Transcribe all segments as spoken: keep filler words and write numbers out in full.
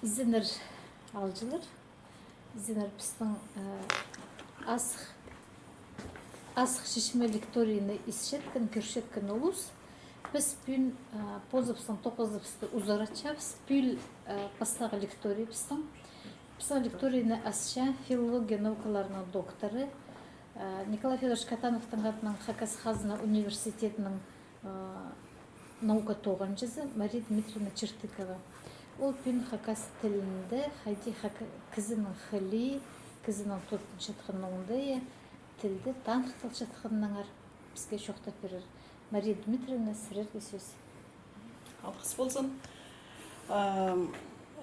Изеннер, аалҷылар, изеннер, пістің, э, асых, асых чечме лекторийні исчеткен, кӧрчеткен улус. Піс пӱӱн, э, позыбыстың тоғызыбысты узаратчабыс. Пӱӱл, э, пастағы лекторий пістің. Пістің лекторийні асча филология наукаларының докторы, э, Николай Фёдорович Катановтың адынаң Хакас хазна университетінің, э, наука тоғынҷызы Мария Дмитриевна Чертыкова. Ол пӱӱн хакас тілінде хайди хак-, кізінің хылии, кізінің тудынчатхан оңдайы, тілде таныхталчатханнаңар піске чоохтап пирер. Мария Дмитриевна, сірерге сӧс. Алғыс ползын. Ам,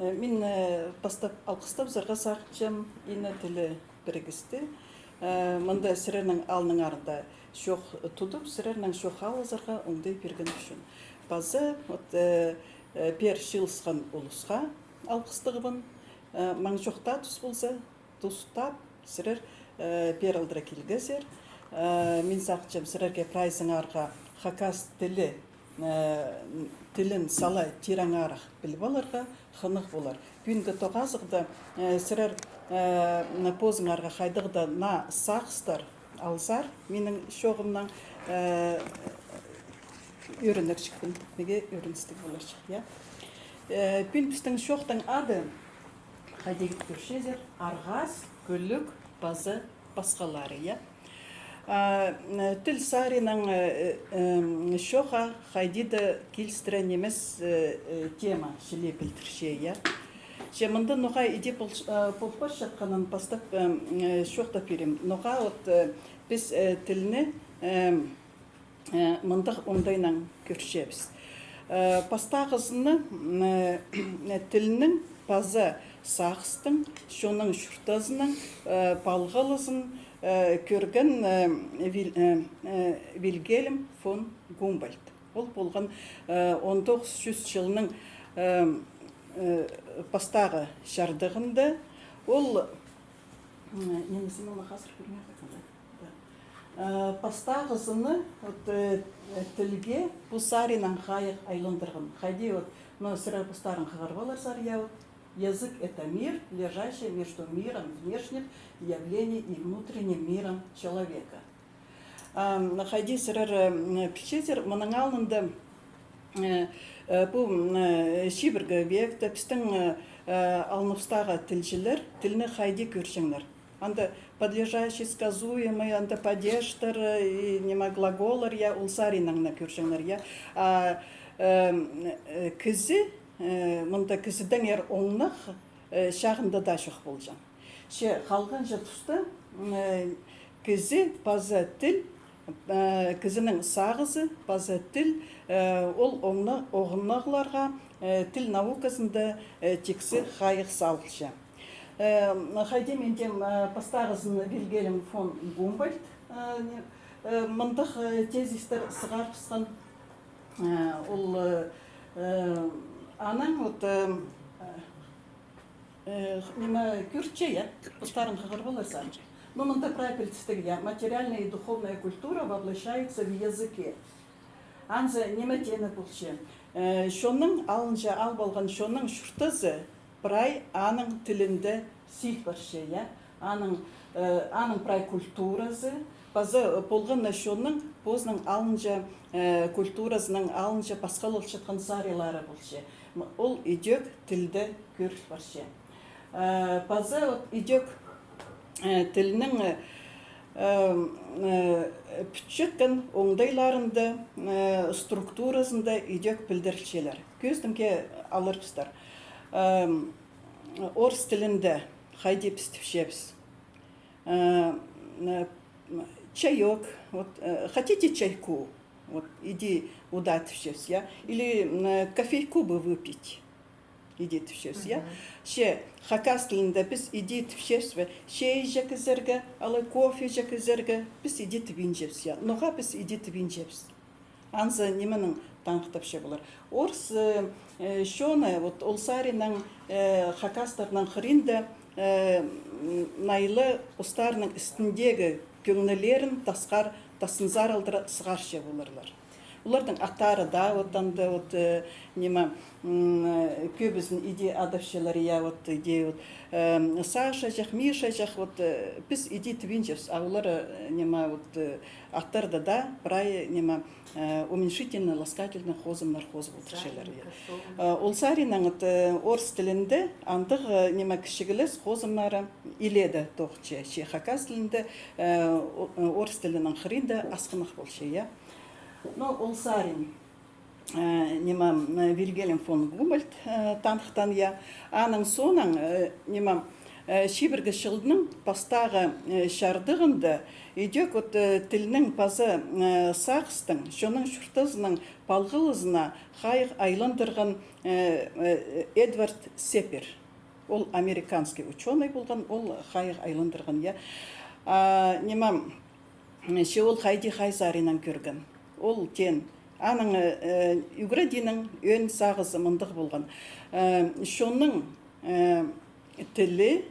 э, мин, э, пастап алғыстапчам Ине тілі пірігісті. Э, мында сірернің алныңарда чоох тудып, сірернің чоох алызарға оңдай пирген ӱчӱн. Паза, вот, э, э, пеер чыылысхан улусха алғыстығбын. Э, маң чоохтаа тус полза, тустап, сірер, э, пеер алдыра килгезер. Э, мин сағынчам, сірерге прайзыңарға хакас тілі, э, тілін сала тирең аңарах піліп аларға хынығ полар. Пӱӱнгі тоғазығда, э, сірер, э, позыңарға хайдағ-да наа сағыстар алзар, минің чооғымнаң, э, ӧрінерҷікпін, мағаа ӧріністіг поларҷых, я. Э, пӱӱн пістің чоохтың ады, хайди кӧрчезер, арғас, кӱлӱк паза пасхалары, я. А, м, тіл саринаң, э, э, м, чоохха хайди даа килістіре нимес, э, э, тема чіли пілдірче, я. Че мында ноға иди пол-, э, пол парчатханын пастап, э, м, э, чоохтап пирем. Ноға вот, э, піс, э, тілні, э, э, мындағ оңдайнаң кӧрчебіс. Э, пастағызыны, м, э, тілнің паза сағыстың, чонның чуртазының, э, палғалызын, э, кӧрген, э, Вил-, э, э, Вильгельм фон Гумбольдт. Ол полған, э, он тоғыс чӱс чылның, э, э, пастағы чардығында. Ол, м, нимезін ол хазыр кӧрмеен хакында. Да. Э, пастағызыны, вот, э, тілге пу саринаң хайығ айландырған. Хайди, вот, ну, сірер постарың хығырып аларзар, я, вот. Язык — это мир, лежащий между миром внешних явлений и внутренним миром человека. Ам, хайди сірер, м, пілчезер, мының алнында, э, э, пу, м, э, чибіргі векте пістің, э, э, алныбыстағы тілҷілер тілні хайди кӧрҷеңнер. Анда подлежащий, сказуемый, анда падежтер, э, и ниме, глаголлар, я, ол саринаң на кӧрҷеңнер, я. А, э, м, э, кізі, э, мында кізідеңер оңнағ, э, чағында даа чох полҷаң. Че халғанҷы туста, м, э, кізі паза тіл, э, кізінің сағызы паза тіл, э, ол оңна-, оңнағларға, э, тіл науказында, э, тиксі хайығ салылча. Э, хайди мин дем, э, пастағызын Вильгельм фон Гумбольдт, э, не, э, мындағ, э, тезистер сығарыбысхан, э, ол, э, э, анаң вот, э, э, Э, ниме, кӧрче, я, постарың хығырып аларзар. Ну, мында прай пілдістіг, я, материальная и духовная культура воплощаются в языке. Анзы ниме теені полча? Э, чонның, алынҷа алып алған чонның чуртазы прай аның тілінде сил парча, я. Аның, э, аның прай культуразы, паза, э, полған на чонның позының алынҷа, э, культуразының алынҷа пасхалалчатхан сарилары полча. М, ол идӧк тілде кӧріл парча. Э, паза вот идӧк, э, тілнің, э, э, пӱтчеткен оңдайларында, э, структуразында идӧк пілдірілчелер. Кӧзідімге аларбыстар. Э, орыс тілінде хайди піс тіпчебіс. Э, э, чаек, вот, э, хотите чайку? Вот, иди удаа тіпчебіс, я? Или, м, э, кофейку бы выпить? Иди тіпчебіс, я? Че хакас тілінде піс иди тіпчебіс пе? Чай іҷе кізерге, алай кофе іҷе кізерге, піс иди тібинчебіс, я? Ноға піс иди тібинчебіс? Анзы нименең таныхтапча полар? Орыс, э, э, чоны, вот, ол саринаң, э, хакастарның хыринда, э, м, найлы постарының істіндегі кӧңнілерін тасхар, тасынзар алдыра сығарча поларлар. Олардың аттары даа, вот, анда, вот, э, ниме, м, э, кӧбізін иди адапчалар, я, вот, иди, вот, эм, Сашаҷах, Мишаҷах, вот, э, піс иди тібинчебіс, а олар, э, ниме, вот, э, аттарда даа прай, ниме, э, уменьшительный, ласкательный хозымнар хозып одырчалар, я. Э, ол саринаң, вот, э, орыс тілінде андағ, э, ниме, кічіглес хозымнары илееде тоғынча, че хакас тілінде, э, о-, э, орыс тілінің хыринда асхынах полча, я. Ну, ол сарин, э, ниме, э, Вильгельм фон Гумбольдт, э, таныхтаан, я. Аның соонаң, э, ниме, э, чибіргі чылның пастағы, э, чардығында идӧк, вот, э, тілнің паза, э, сағыстың, чонның чуртазының палғалызына хайығ айландырған, э, э, Эдвард Сеппер. Ол американский учёный полған, ол хайығ айландырған, я. А, ниме, че ол хайди хай саринаң кӧрген. Ол теен, аның, э, ӱгредиинің ӧӧн сағызы мындағ полған. Э, чонның, э, тілі,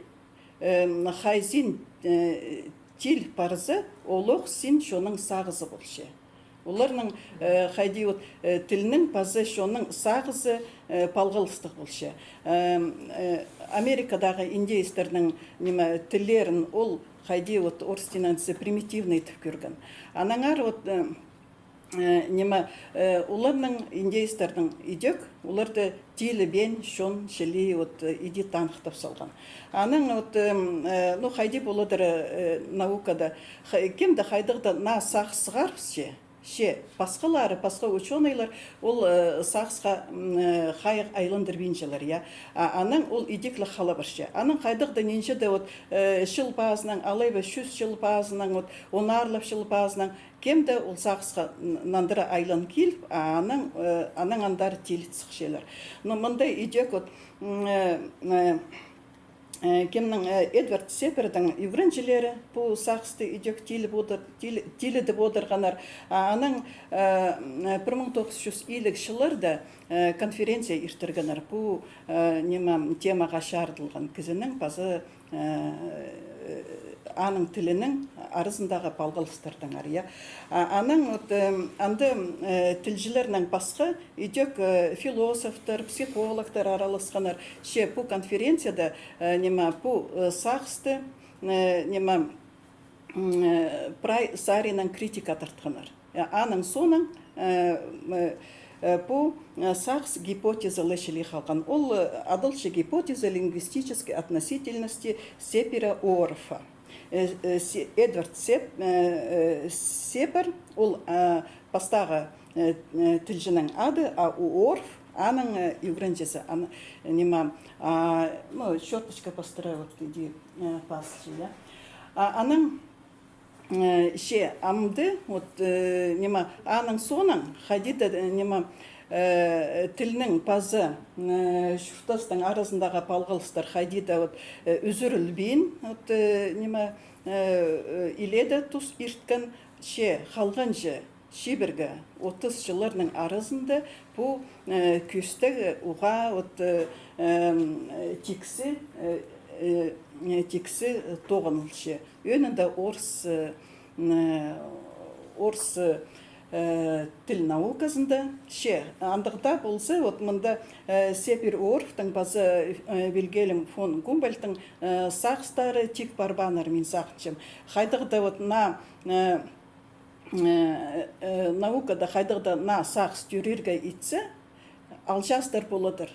э, хайзын, э, тіл парза, ол ох син чонның сағызы полча. Оларның, э, хайди вот, э, тілнің паза чонның сағызы, э, палғалыстығ полча. Э, э, Америкадағы индеецтернің, ниме, тіллерін ол хайди вот орыс тілінең тізе примитивный тіп кӧрген. Аннаңар вот, э, э, ниме, э, оларның, индеецтернің идӧк, оларды тілі пеен чон чіли вот, э, иди таныхтап салған. Анаң вот, эм, э, ну, хайди поладыр, э, наукада, ха-, кем дее хайдағ даа наа сағыс сығарыбысча, че пасхалары, пасха учёныйлар ол, э, сағысха, м, э, хайығ айландырбинчалар, я. А анаң ол идӧк ле хала парча. Анаң хайдағ даа нинҷе дее вот, э, чыл пазынаң, алай ба чӱс чыл пазынаң, вот, он аарлап чыл пазынаң, кем дее ол сағысха н-, нандыра айлан киліп, а анаң, э, анаң андар тілі сыхчалар. Но мында идӧк вот, м, э, э, э, кемнің, э, Эдвард Сеппердің ӱгренҷілері пу сағысты идӧк тіліп одыр-, тіл-, тілідіп одырғаннар. А анаң, э, м, пір муң тоғыс чӱс илиг чылларда, э, конференция иртіргеннер пу, э, ниме, темаға чарыдылған кізінің паза, э, аның тілінің аразындағы палғалыстардаңар, я. А анаң вот, эм, анда, э, тілҷілернең пасха идӧк, э, философтар, психологтар араласханнар. Че пу конференцияда, э, ниме, пу, э, сағысты, э, ниме, м, э, прай саринаң критика тартханнар. Э, аның соонаң, э, м, э, пу, э, сағыс гипотеза ла чіли халған. Ол, э, адалча гипотеза лингвистической относительности Сеппера-Уорфа. Э, э, Се-, Эдвард Сеп-, э, э, Сеппер, ол, э, пастағы, э, э, тілҷінің ады, а Уорф, аның, э, ӱгренҷізі, ан-, ниме, а, ну, чёточка пастыра вот иди, э, пазылча, я. А, анаң, э, че амды, вот, э, ниме, аның соонаң, хайди даа, э, ниме, э, тілнің паза, э, чуртастың аразындағы палғалыстар хайди даа, вот, э, ӱзӱрілбин, вот, э, ниме, э, э, илееде тус ирткен, че халғанҷы чибіргі отыс чылларның аразында пу, э, кӧстег уғаа, вот, э, эм, э, тиксі, э, э, э, тиксі тоғынылча. Ӧӧнінде орыс, э, м, э, орыс, э, тіл науказында. Че, андағ даа полза, вот мында, э, Сеппер-Уорфтың паза, э, Вильгельм фон Гумбольдтың, э, сағыстары тик парбааннар, мин сағынчам. Хайдағ даа вот наа, э, э, э, наукада хайдағ даа наа сағыс тӧрирге итсе, алҷаастар поладыр.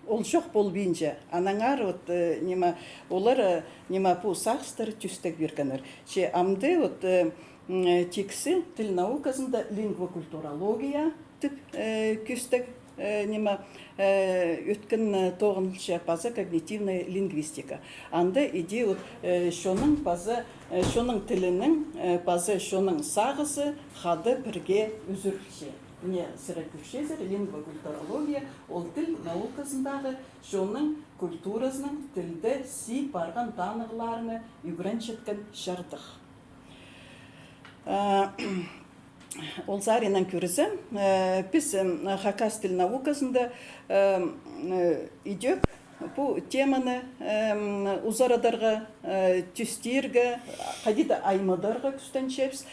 Ол чох полбинча. Аннаңар вот, э, ниме, олар, э, ниме, пу сағыстар тӧстег пиргеннер. Че амды вот, э, м, э, тиксі тіл науказында лингвокультурология тіп, э, кӧстег, э, ниме, э, ӧткін, э, тоғынылча паза когнитивная лингвистика. Анда иди вот, э, чонның паза, э, чонның тілінің, э, паза чонның сағызы хада пірге ӱзӱрілче. Мына сірер кӧрчезер, лингвокультурология, ол тіл науказындағы чонның культуразының тілде сый парған танығларны ӱгренчеткен чардых. Э, ол саринаң кӧрзе, э, піс, м, хакас тіл науказында, э, м, э, идӧк пу теманы, э, м, узарадарға, э, тӧстирге, хайди даа аймадарға кӱстенчебіс.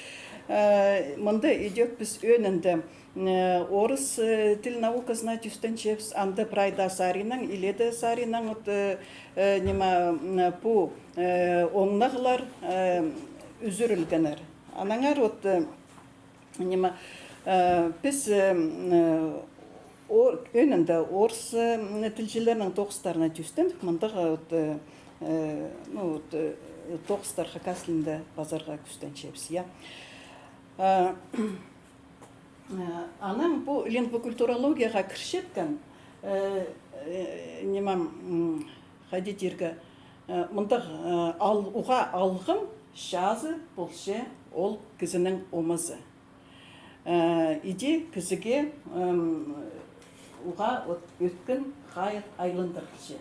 Э, мында идӧк піс ӧӧнінде, э, орыс, э, тіл наукасына тӧстенчебіс, анда прай даа саринаң, илееде саринаң, вот, э, э, ниме, м, пу, э, оңнағлар, э, ӱзӱрілгеннер. Аннаңар вот, э, ниме, э, піс, э, м, э, о-, ӧӧнінде орыс, э, м, тілҷілернің тоғыстарына тӧстендік, мындағ вот, э, э, ну, вот, э, тоғыстар хакас тілінде пазарға кӱстенчебіс, я. Э, э, анаң пу лингвокультурологияға кірчеткен, э, э, ниме, м, хайди тирге, э, мындағ, э, ал-, уғаа алғым чазы полча ол кізінің омазы. Э, иди кізіге, м, уғаа вот ӧткін хайығ айландырылча.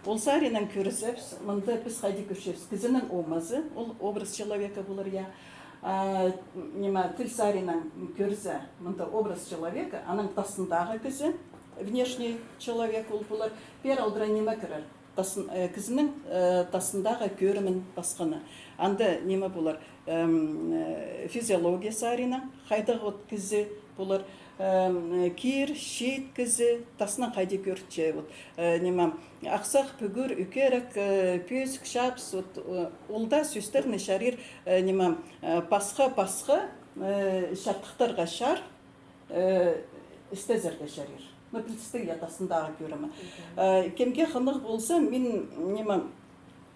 Ол саринаң кӧрзебіс, мында піс хайди кӧрчебіс, кізінің омазы, ол образ человека полар, я. А, ниме, тіл саринаң кӧрзе, мында образ человека, анаң тастындағы кізі, внешний человек ол полар, пеер алдыра ниме кірер? Тасын-, э, кізінің, э, тастындағы кӧрімін пасханы. Анда ниме полар? Эм, э, физиология саринаң, хайдағ вот кізі полар, эм, э, кир, чиит кізі, таснаң хайди кӧрінче, вот, э, ниме, ахсах, пӱгӱр, ӱкерек, э, пӧзік, чабыс, вот, э, ол даа сӧстерні чарир, э, ниме, э, пасха-пасха, э, чардыхтарға чар, э, істезерге чарир. Ну, пілдістіг, я, тастындағы кӧрімі. Э, кемге хынығ полза, мин, ниме,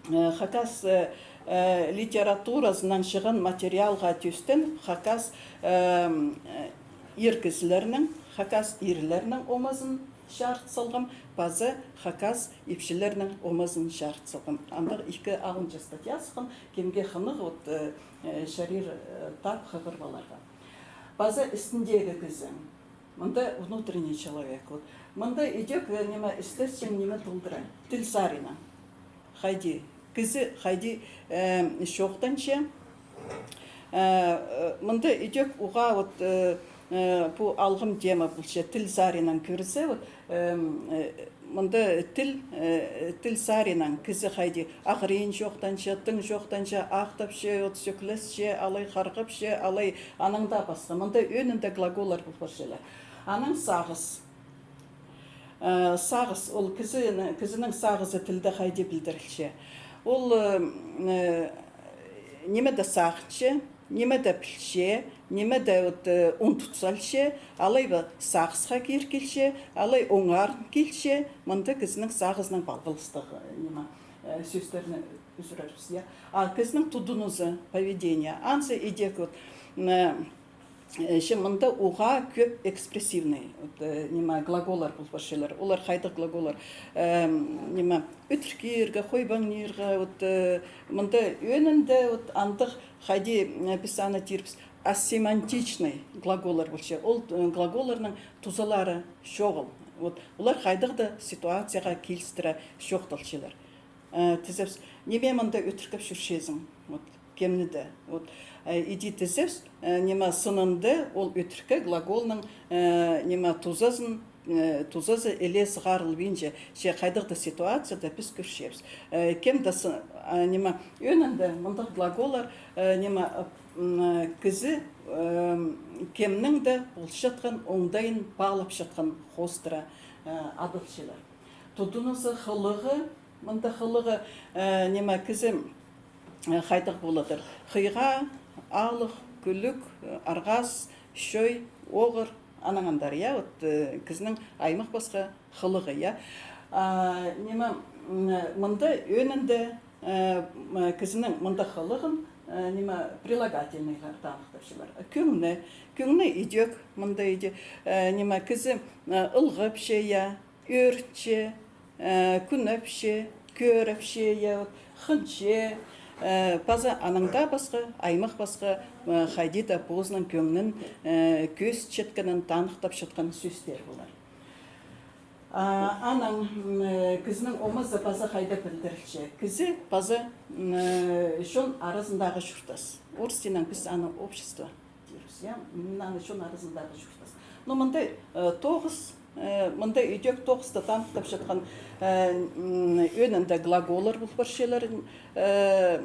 э, хакас, э, э, литературазынаң чыған материалға тӧстен хакас, э, м, э, ир кізілернің, хакас ирлернің омазын чарыт салғам, паза хакас ипчілернің омазын чарыт салғам. Андағ ікі алынҷа статья сыххан, кемге хынығ, вот, э, э, чарир, э, тап хығырып аларға. Паза істіндегі кізі. Мында внутренний человек. Вот. Мында идӧк, э, ниме, істесчең ниме толдыра. Тіл саринаң. Хайди. Кізі хайди, э, чоохтанча. Э, э, мында идӧк уғаа вот, э, э, пу алғым тема полча. Тіл саринаң кӧрзе, вот, эм, э, мында тіл, э, тіл саринаң кізі хайди ағырин чоохтанча, тың чоохтанча, ахтапча, вот, сӧклесче, алай харғапча, алай анаң даа пасха. Мында ӧӧнінде глаголлар пол парчалар. Анаң сағыс. Э, сағыс, ол кізі, кізінің сағызы тілде хайди пілдірілче. Ол, э, э, ниме дее сағынча, ниме дее пілче, ниме дее вот, э, ундут салча, алай ба сағысха кир килче, алай оңарын килче, мында кізінің сағызынаң палғалыстығ, э, ниме, э, сӧстерні ӱзӱрербіс, я. А кізінің тудынызы, поведение, анзы идӧк вот, м, э, э, че мында уғаа кӧп экспрессивный, вот, э, ниме, глаголлар пол парчалар. Олар хайдағ глаголлар? Эм, ниме, ӧтіркирге, хойбаңнирға, вот, э, мында ӧӧнінде вот андағ хайди, э, піс аны тирбіс, асемантичный глаголлар полча. Ол, э, глаголларның тузалары чоғыл. Вот, олар хайдағ даа ситуацияға килістіре чоохталчалар. Э, тізебіс, ниме мында ӧтіркеп чӧрчезің? Вот, кемні дее. Вот, э, иди тізебіс, э, ниме, сынында ол ӧтіркі глаголның, э, ниме, тузазын, э, тузазы іле сығарылбинча, че хайдағ даа ситуацияда піс кӧрчебіс. Э, кем дее сы-, а, ниме, ӧӧнінде мындағ глаголлар, э, ниме, э, м, э, кізі, э, кемнің дее полчатхан оңдайын паалапчатхан хоостыра, э, адалчалар. Тудынызы, хылығы, мында хылығы, э, ниме, кізі, э, хайдағ поладыр. Хыйға, алығ, кӱлӱк, э, арғас, чой, оғыр, анаң андар, я, вот, э, кізінің аймах-пасха хылығы, я. А, ниме, м, мында ӧӧнінде, э, м, кізінің мында хылығын, э, ниме, прилагательныйлар таныхтапчалар. Кӧңні, кӧңні идӧк, мында иди, э, ниме, кізі, э, ылғапча, я, ӧрінче, э, кӱнепче, кӧрепче, я, вот, хынча, э, паза анаң даа пасха, аймах-пасха, э, хайди даа позының кӧңнін, э, кӧзітчеткенін таныхтапчатхан сӧстер полар. А, анаң, м, э, кізінің омазы паза хайда пілдірілче. Кізі паза, м, э, чон аразындағы чуртас. Орыс тілінең піс аны общество тирбіс, я, мына аны чон аразындағы чуртас. Но мында, э, тоғыс, э, мында идӧк тоғысты таныхтапчатхан, э, м, ӧӧнінде глаголлар пол парчалар, э,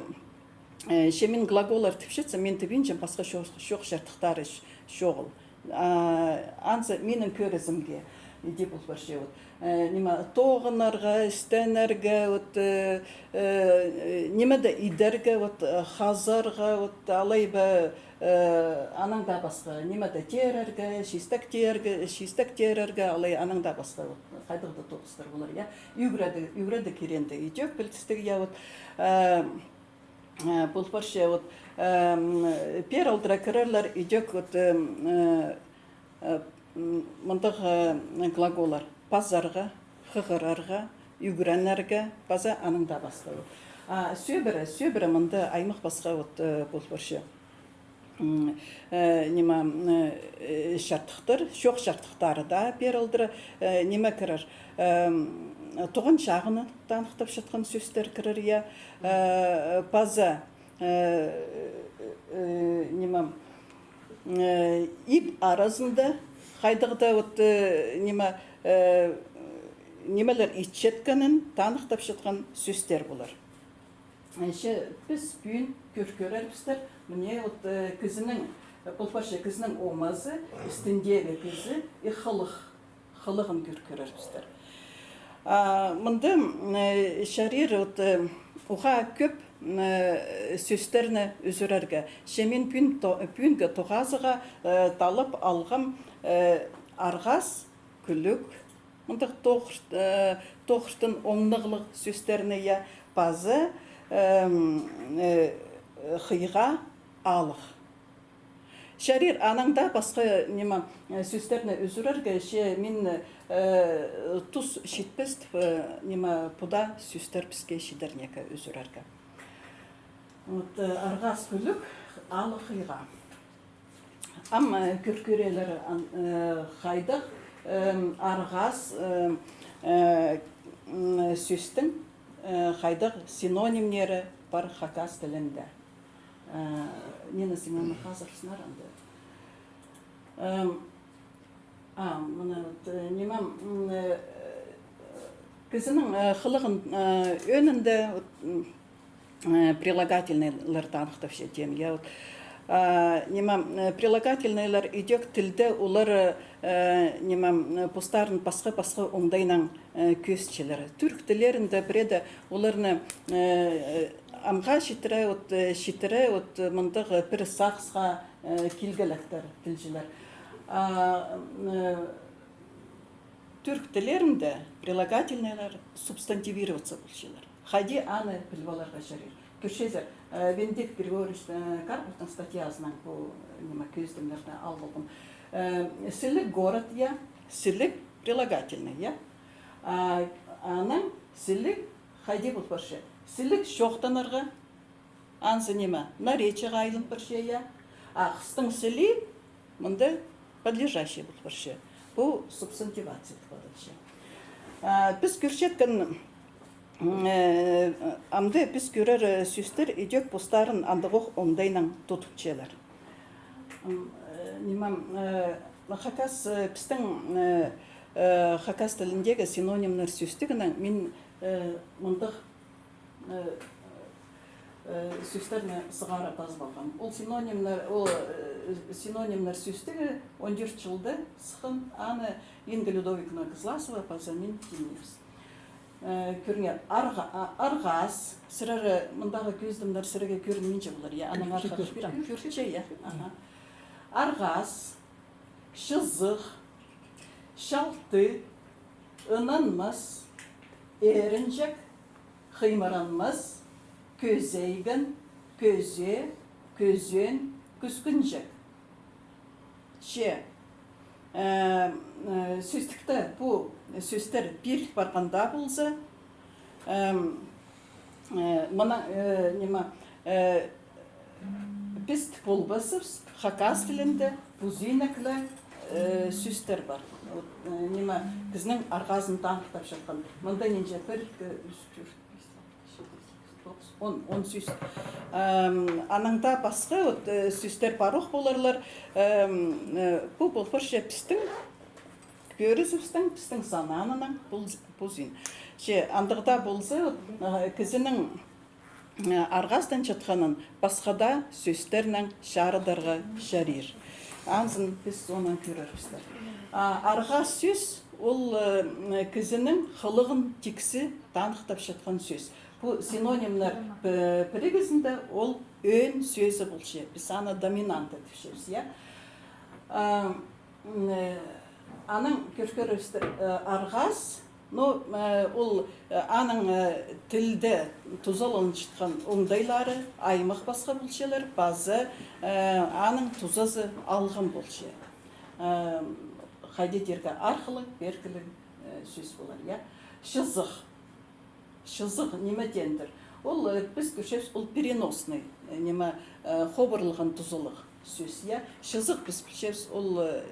Э, че мин глаголлар тіпчетсем, мин тібинчем, пасха чоох, чоох чардыхтары ч-, чоғыл. А, анзы минің кӧрізімге, иди пол парча, вот. Э, ниме, тоғынарға, істенерге, вот, э, э, ниме дее идерге, вот, э, хазарға, вот, алай ба, э, анаң даа пасха, ниме дее теерерге, чистек теерге, чистек теерерге, алай анаң даа пасха, вот, хайдағ даа тоғыстар полар, я. Ӱгреде, ӱгреде киренде, идӧк пілдістіг, я, вот, э, Э, пол парча, вот, эм, пеер алдыра кірерлер идӧк, вот, эм, э, э, м, мындағ, э, глаголлар: пазарға, хығырарға, ӱгренерге, паза анаң даа пасха. А сӧбіре, сӧбіре мында аймах пасха, вот, э, пол парча. М, э, ниме, м, э, чардыхтар, чоох чардыхтары даа пеер алдыра, э, ниме кірер, эм, туған чағыны таныхтапчатхан сӧстер кірер, я, э, паза, э, э, ниме, э, ип аразында хайдағ даа, вот, э, ниме, э, нимелер итчеткенін таныхтапчатхан сӧстер полар. Че піс пӱӱн кӧр-, кӧрербістер, мына, вот, э, кізінің, э, пол парча, кізінің омазы, істіндегі кізі, и хылых, хылығын кӧр-, кӧрербістер. А мында, м, э, чарир, вот, э, уғаа кӧп, м, э, сӧстерні ӱзӱрерге. Че мин пӱӱн то-, пӱӱнгі тоғазыға, э, таллап алғам, э, арғас, кӱлӱк, мындағ тоғыр-, э, тоғыртын оңнығлығ сӧстерні, я, паза, эм, э, хыйға, алығ. Чарир анаң даа пасха, ниме, э, сӧстерні ӱзӱрерге, че мин, э, тус читпес, э, ниме, пу даа сӧстер піске чидер неке ӱзӱрерге. Вот, э, арғас, кӱлӱк, алығ, хыйға. Ам, э, кӧр-, кӧрелер, ан-, э, хайдағ, эм, арғас, э, э, м, сӧстің, э, хайдағ синонимнері пар хакас тілінде. Э, Нина Семёновна хазыр сынар анда. Эм, А, мына, вот, э, ниме, м, э, кізінің, э, хылығын, э, ӧӧнінде, вот, м, э, прилагательнойлар таныхтапча тим, я, вот. А, ниме, э, прилагательнойлар идӧк тілде олар, э, ниме, м, постарын пасха-пасха оңдайнаң, э, кӧзітчелер. Тӱрк тіллерінде пірееде оларны, э, э, амға читіре, вот, э, читіре, вот, э, мындағ, э, пір сағысха, э, килгелектер тілҷілер. А, м, э, тӱрк тіллерінде прилагательнойлар субстантивироваться полчалар. Хайди аны піліп аларға чарир. Кӧрчезер, э, Венедикт Григорьевич, э, Карповтың статьязынаң пу, э, ниме, кӧзідімнерні алып алғам. Э, сіліг город, я, сіліг прилагательный, я. А, анаң сіліг хайди пол парча. Сіліг чоохтанарға, анзы ниме, наречиеға айлан парча, я. А хыстың сілии мында подлежащее пол парча. Пу субстантивация тіп адалча. А, піс кӧрчеткен, м, э, амды піс кӧрер, э, сӧстер идӧк постарын андағох оңдайнаң тудынчалар. М, э, ниме, э, хакас, э, пістің, э, э, хакас тіліндегі синонимнер сӧстігінең мин, э, мындағ э, э, сӧстерні сығара пазып алғам. Ол синонимнер, ол, э, синонимнер сӧстігі он тӧрт чылда сыххан, аны Инга Людовиковна Кызласова паза мин тимнебіс. Э, кӧріңер, арға-, а, арғас, сірер, э, мындағы кӧзідімнер сірерге кӧрінминче полар, я, аның арғы пір кӧрче, я. Аха. Арғас, чызых, чалты, ынанмас, эрінҷек, хыймыранмас, кӧзейген, кӧзе, кӧзен, кӱскінҷек. Че, э, э, сӧстікте пу сӧстер пир парғанда полза, эм, э, мына, э, ниме, э, піс полбасыбыс, хакас тілінде пузинекле, э, сӧстер пар. Вот, э, ниме, кізінің арғазын таныхтапчатхан. Мында нинҷе, пір, ікі, ӱс, тӧрт, пис, алты, читі, сигіс, тоғыс, он, он сӧс. Эм, анаң даа пасха, вот, э, сӧстер парох поларлар. Эм, э, пу пол парча пістің кӧрізібістең, пістің санааннаң пу-, пузин. Че андағ даа полза, вот, э, кізінің э, арғастан чатханын пасха даа сӧстернең чарыдарға чарир. Анзын піс онаң кӧрербіс. А арғас сӧс, ол, э, кізінің хылығын тиксі таныхтап чатхан сӧс. Пу синонимнер пі-, пірігізінде ол ӧӧн сӧзі полча. Піс аны доминанта тіпчебіс, я. А, м, э, анаң кӧр-, кӧрербіс, э, арғас, ну, э, ол, э, аның, э, тілде тузаланчатхан оңдайлары аймах пасха полчалар, паза, э, аның тузазы алғым полча. Э, хайди тирге, арғылығ, пееркіліг, э, сӧс полар, я. Чызых. Чызых ниме теендір? Ол, э, піс кӧрчебіс, ол переносный, э, ниме, э, хобырылған тузалығ сӧс, я. Чызых піс пілчебіс, ол, э,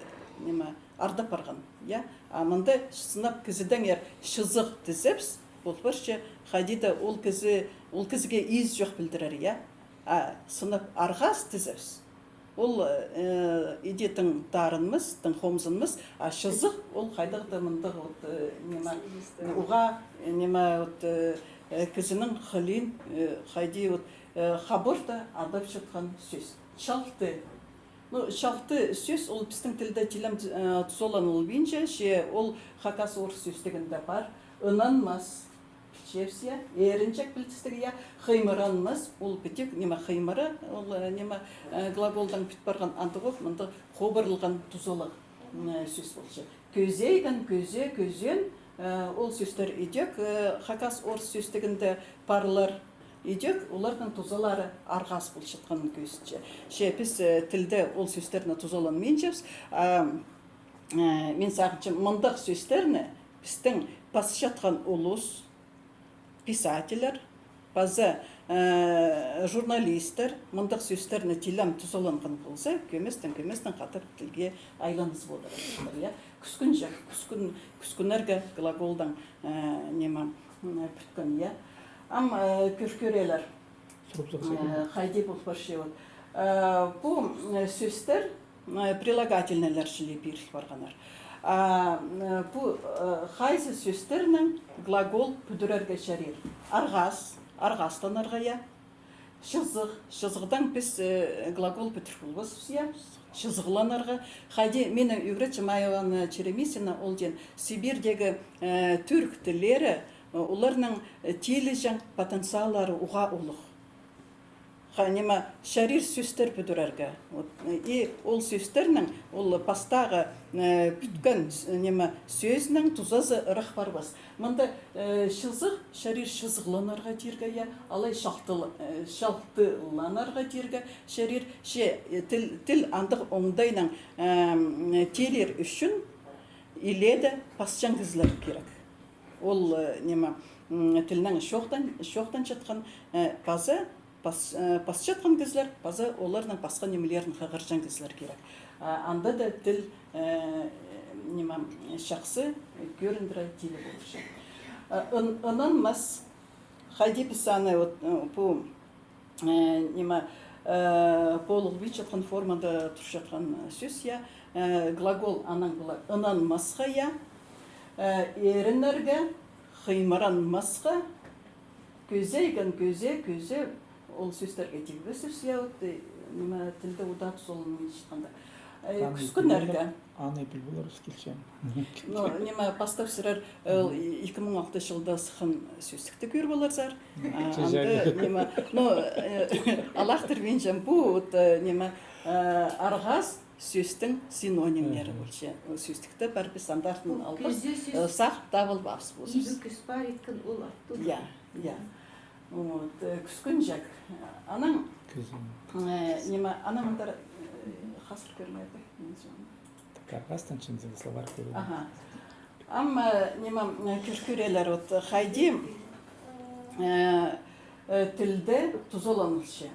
ниме, ардап парған, я. А мында сынап кізідеңер чызых тізебіс, ол парча, хайди даа ол кізі, ол кізіге ис чох пілдірер, я. А сынап арғас тізебіс, ол, э, иди тың тарынмас, тың хомзынмас, а чызых ол хайдағ-да мындағ вот, э, ниме, уғаа, э, ниме, вот, э, э, кізінің хылиин, э, хайди вот, э, хабарда адап чатхан сӧс. Чалты. Ну, чалты сӧс ол пістің тілде тілем, э, тузаланылбинча, че ол хакас-орыс сӧстігінде пар. Ынанмас. Пілчебіс, я, ээрінҷек пілдістіг, я, хыймыранмас, ол пітік, ниме, хыймыра, ол, э, ниме, э, глаголдаң пӱт парған, андағох мындағ хобырылған тузалығ, м, э, сӧс полча. Кӧзейген, кӧзе, кӧзен, э, ол сӧстер идӧк, э, хакас-орыс сӧстігінде парлар, идӧк оларның тузалары арғас полчатханын кӧзітче. Че піс, э, тілде ол сӧстерні тузаланминчабыс, а, э, мин сағынчам, мындағ сӧстерні пістің пасчатхан улус, писательлер, паза, э, журналистер мындағ сӧстерні тілем тузаланған полза, кӧместең, кӧместең хатап тілге айланызып одырар, я. Кӱскінҷек, кӱскін-, кӱскінерге глаголдаң, э, ниме, м, пӱткен, я. Ам, э, кӧр-, кӧрелер. Сурып сағынчам. Э, хайди пол парча, вот. Э, пу, м, сӧстер, э, прилагательнойлар чіли пиріл парғаннар. А, э, пу, э, хайзы сӧстернең глагол пӱдірерге чарир? Арғас, арғастанарға, я. Чызых, чызыхтаң піс, э, глагол пӱдір полбаспыс, я. Чызығланарға. Хайди, мині ӱгретчі Майя Ивановна Черемисина, ол теен, Сибирьдегі, э, тӱрк тіллері, э, оларның, э, тиліҷең потенциаллары уғаа улуғ. Ха, ниме, чарир сӧстер пӱдірерге. Вот, э, и ол сӧстернің, ол пастағы, э, пӱткен с-, ниме, сӧзнің тузазы ырах парбас. Мында, э, чызых, чарир чызығланарға тирге, я, алай чалтыл-, э, чалтыланарға тирге чарир. Че, э, тіл, тіл андағ оңдайнаң, эм, тилир ӱчӱн иледе пасчаң кізілер кирек. Ол, э, ниме, м, тілнең чоохтан-, чоохтанчатхан, э, паза пас-, э, пасчатхан кізілер, паза оларның пасха нимелерін хығырҷаң кізілер кирек. А, анда даа тіл, э, ниме, чахсы кӧріндіре тилі полча. Э, ын-, ынанмас, хайди піс аны, вот, э, пу, э, ниме, э, полылбинчатхан формада турчатхан сӧс, я, э, глагол анаң полар ынанмасха, я, э, ӧрінерге, хыймыранмасха, кӧзейген, кӧзе, кӧзе, ол сӧстерге тигбеспіс, я, вот, э, ниме, тілде удаа тузаланмин чатханда. Э, кӱскінерге. Аны піл поларбыс килчем. Ну, ниме, пастап сірер, э, ол и-, ікі муң алтынҷы чылда сыххан сӧстікті кӧр поларзар. А, анда, ниме, ну, э, алахтырбинчам, пу, вот, э, ниме, э, арғас сӧстің синонимнері полча. Ол сӧстікте пар, піс андартын албас, э, сах табылбаспыс. Ибі кӱс пар иткен ол аттың. Я, я. Вот, э, кӱскінҷек. Анаң, э, ниме, анаң андар, э, хазыр кӧрмеде. Арғастан чынзы словарь кӧрді. Ага. Ам, э, ниме, э, кӧр-, кӧрелер, вот, хайди, э, э, тілде тузаланылча.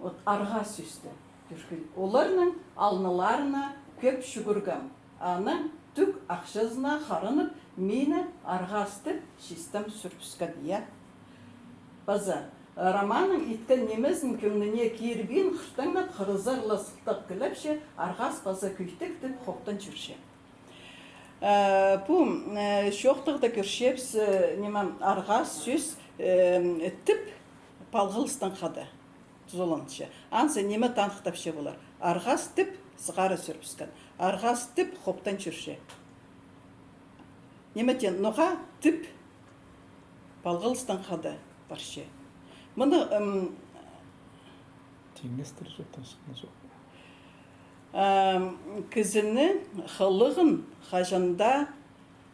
Вот арғас сӧсті кӧргем. Оларның алныларына кӧп чӱгӱргем. Анаң тӱк ахчазына харынып, мині арғас тіп чистем сӱрібіскен, я. Паза, э, Романның иткен нимезін кӧңніне кирбин, хыртаңнап, хырызар ла сылтап килепче, арғас паза кӱйтік тіп хохтан чӧрче. Э, пу, э, чоохтағда кӧрчебіс, э, ниме, арғас сӧс, э, тіп, палғалыстаң хада тузаланча. Анзы ниме таныхтапча полар? Арғас тіп сығара сӱрібіскен. Арғас тіп хоптан чӧрче. Ниме теен, ноға тіп палғалыстаң хада парча? Мыны, ым, теңестір чоохтан чыххан чох. Ам, кізінің хылығын хаҷан даа,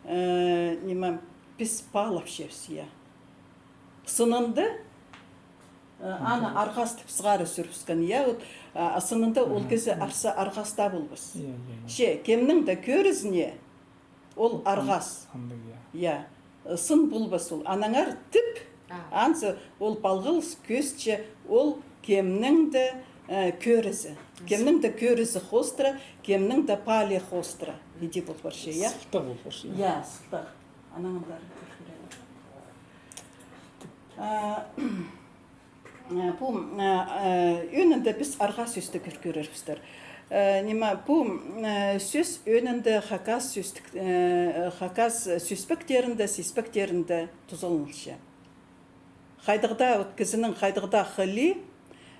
э, ниме, піс паалапчабыс, я. Сынында, э, аны арғас тіп сығара сӱрібіскен, я, вот, а, сынында ол кізі арса арғас таа полбас. Я, я, я. Че, кемнің дее кӧрізіне ол арғас. Андағ, я. Я. Сын полбас ол. Аннаңар тіп, анзы ол палғалыс кӧзітче, ол кемнің дее, э, кӧрізі. Кемнің дее кӧрізі хоостыра, кемнің дее паалии хоостыра. Иди пол парча, я? Сылтағ пол парча, я? Я, сылтағ. Анаң андар кӧргілер. А, э, пу, э, э, ӧӧнінде піс арғас сӧсті кӧр-, кӧрербістер. Э, ниме, пу, э, сӧс ӧӧнінде хакас сӧстік, э, хакас сӧспектерінде, сиспектерінде тузаланылча. Хайдағ даа, вот, кізінің хайдағ даа хылии,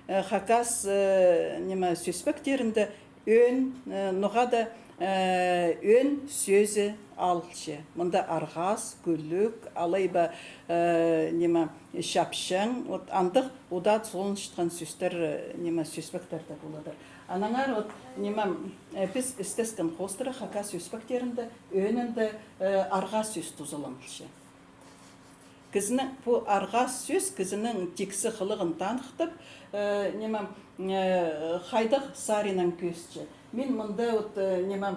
э, хакас, э, ниме, сӧспектерінде ӧӧн, э, ноға даа, э, ӧӧн сӧзі алылча. Мында арғас, кӱлӱк, алай ба, э, ниме, чапчаң, вот, андағ удаа тузаланчатхан сӧстер, э, ниме, сӧспектерде поладыр. Аннаңар, вот, ниме, э, піс істескен хоостыра хакас сӧспектерінде ӧӧнінде, э, арғас сӧс тузаланылча. Кізінің, пу арғас сӧс кізінің тиксі хылығын таныхтап, э, ниме, э, хайдағ саринаң кӧзітче. Мин мында вот, э, ниме,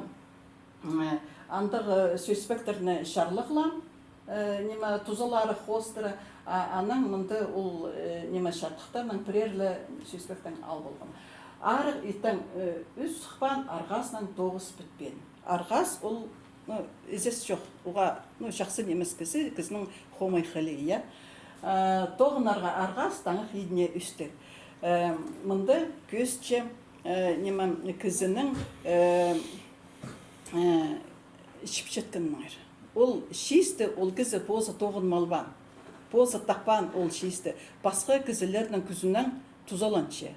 э, андағ, э, сӧспектерні чарлығлаам, э, ниме, тузалары хоостыра, а, анаң мында ол, э, ниме, чардыхтарнаң пірер ле сӧспектең ал полғам. Арығ итең, э, ӱс сыхпаан, арғаснаң тоғыс пітпеен. Арғас ол, ну, ізес чох, уғаа, ну, чахсы нимес кізі, кізінің хомай хылии, я. Э, тоғынарға арғас таңах идіне ӱстіг. Э, мында кӧзітче, э, ниме, кізінің, э, э, чіпчеткеннеңер. Ол чиисті ол кізі позы тоғынып албаан, позы таппаан ол чиисті. Пасха кізілернің кӱзінең тузаланча.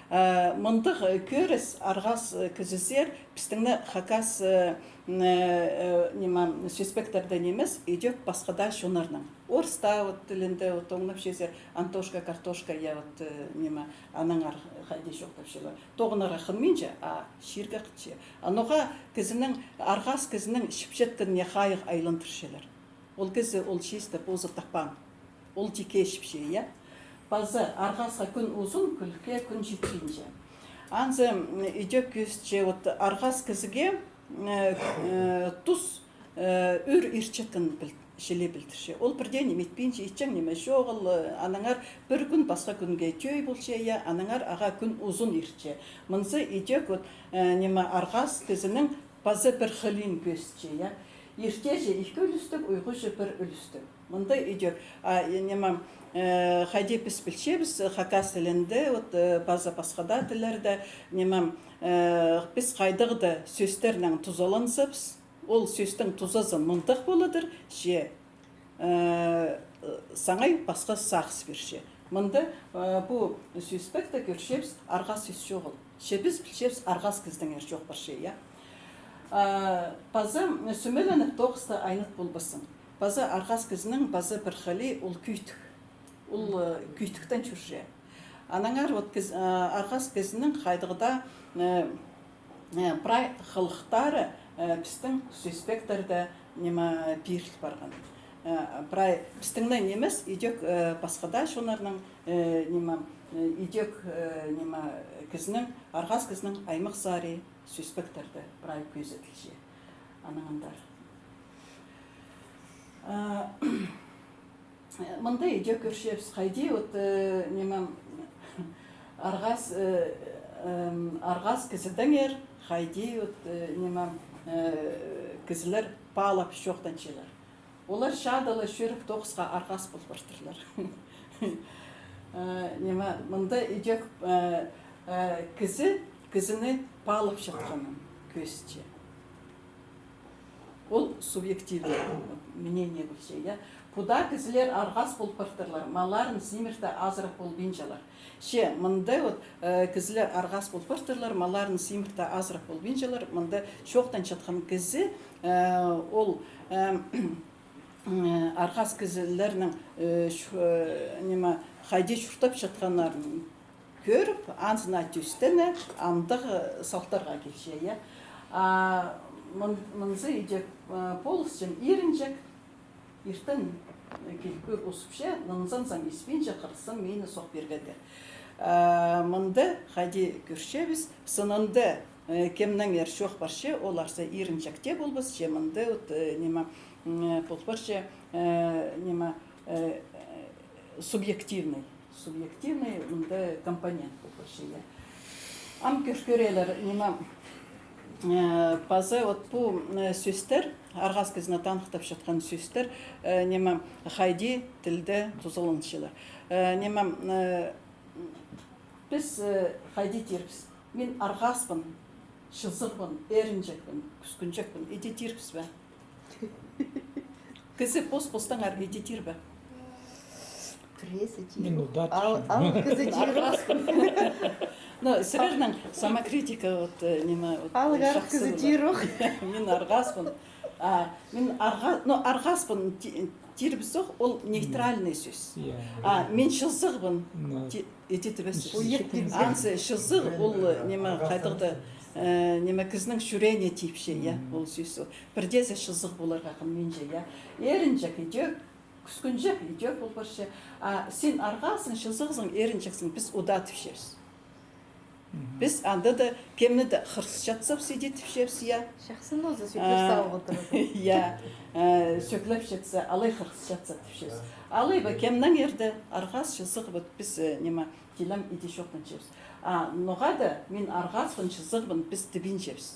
Э, мындағ, э, кӧріс арғас, э, кізізер пістің не хакас, э, м, э, э, ниме, сӧспектерде нимес, идӧк пасха даа чоннарның. Орыс таа вот тілінде, вот, оңнапчазар, Антошка, картошка, я, вот, э, ниме, аннаңар хайди чоохтапчалар. Тоғынарға хынминча, а чирге хынча. А ноға кізінің, арғас кізінің чіпчеткеніне хайығ айландырчалар. Ол кізі ол чиисті позы таппаан. Ол тикке чіпче, я? Паза арғасха кӱн узун, кӱлӱкке кӱн читпинче. Анзы, м, идӧк кӧзітче, вот, арғас кізіге, э, э, тус, э, ӱр иртчеткен піл-, чіли пілдірче. Ол пірдее ниме итпинче, итчең ниме чоғыл, э, аннаңар пір кӱн пасха кӱнге тӧӧй полча, я, аннаңар ағаа кӱн узун иртче. Мынзы идӧк, вот, э, ниме, арғас кізінің паза пір хылиин кӧзітче, я. Иртеҷе ікі ӱлӱстіг, уйғуҷа пір ӱлӱстіг. Мында идӧк, а, э, ниме, э, хайди піс пілчебіс, э, хакас тілінде, вот, э, паза пасха даа тіллерде, ниме, э, піс хайдағ даа сӧстернең тузаланзабыс, ол сӧстің тузазы мындағ поладыр, че, э, саңай пасха сағыс пирче. Мында, э, пу сӧспекте кӧрчебіс, арғас сӧс чоғыл. Че піс пілчебіс, арғас кізідеңер чоох парча, я. А, паза сӱмеленіп тоғысты айнып полбассың. Паза арғас кізінің паза пір хылии ол кӧйтік. Ол, э, кӧйтіктең чӧрче. Аннаңар вот кіз-, э, арғас кізінің хайдағ даа, э, э, прай хылыхтары, э, пістің сӧспектерде ниме пиріл парған. Э, прай пістің не нимес, идӧк, э, пасха даа чоннарның, э, ниме, э, идӧк, э, ниме, кізінің, арғас кізінің аймах сари сӧспектерде прай кӧзіділче. Анаң андар. Э, мында идӧк кӧрчебіс, хайди вот, э, ниме, арғас, э, эм, арғас кізідеңер, хайди вот, э, ниме, э, кізілер паалап чоохтанчалар. Олар чаада ла чӧріп тоғысха арғас пол партырлар. Э, ниме, мында идӧк, э, э, кізі кізіні паалапчатханын кӧзітче. Ол субъективный мнение полча, я. Пу даа кізілер арғас пол партырлар, малларын симірте азырап полбинчалар. Че мында вот, э, кізілер арғас пол партырлар, малларын симірте азырап полбинчалар, мында чоохтанчатхан кізі, э, ол, э, м, арғас кізілернің, э, чу-, э, ниме, хайди чуртапчатханнарын кӧріп, анзына тӧстеніп, андағ, э, салтарға килче, я. А мын-, мынзы иде, э, полысчам ирінҷек, иртен, э, киліп кӧр, узыпча, нанзанзам испинче, хырысхан мині сох пиргеннер. Э, мында хайди кӧрчебіс, сынында, э, кемнеңер чоох парча, оларзы ирінҷек тее полбас, че мында вот, э, ниме, м, э, пол парча, э, ниме, э, э, субъективный, субъективный мында компонент пол парча, я. Ам кӧр кӧрелер, ниме, э, паза вот пу, э, сӧстер, арғас кізіні таныхтапчатхан сӧстер, э, ниме, хайди тілде тузаланчалар. Э, ниме, э, піс, э, хайди тирбіс: мин арғаспын, чызығбын, ирінҷекпін, кӱскінҷекпін. Иди тирбіс пе? Кізі пос-постаңар иди тир бе? Пірсі тир. Мин удатчам. Ал, ал кізі тир. Арғаспын. Но сірернің самокритика, вот, э, ниме, вот, алғар шахсы кізі тир ох. Мин арғаспын. А, мин арға-, но арғаспын ти-, тирбіс ох, ол нейтральный сӧс. Я. А мин чызығбын. Но. Ти-, Иди тибес. Анзы чызығ, ол, э, ниме, хайдағ-да, э, ниме, кізінің чӱреене типче, я, ол сӧс. Пірдеезі чызығ поларға хынминча, я. Ирінҷек идӧк, кӱскінҷек идӧк пол парча. А син арғассың, чызығзың, ирінҷексің, піс удаа тіпчебіс. Піс анда даа кемні дее хырысчатсабыс, иди тіпчебіс, я. Чахсы, но за сӧклеп салып одырар. Я, э, сӧклепчетсе, алай хырысчатса тіпчебіс. Алай ба кемнеңер дее арғас, чызығ, вот піс, э, ниме, тілем иди чоохтанчабыс. А ноға даа мин арғаспын, чызығбын, піс тібинчебіс.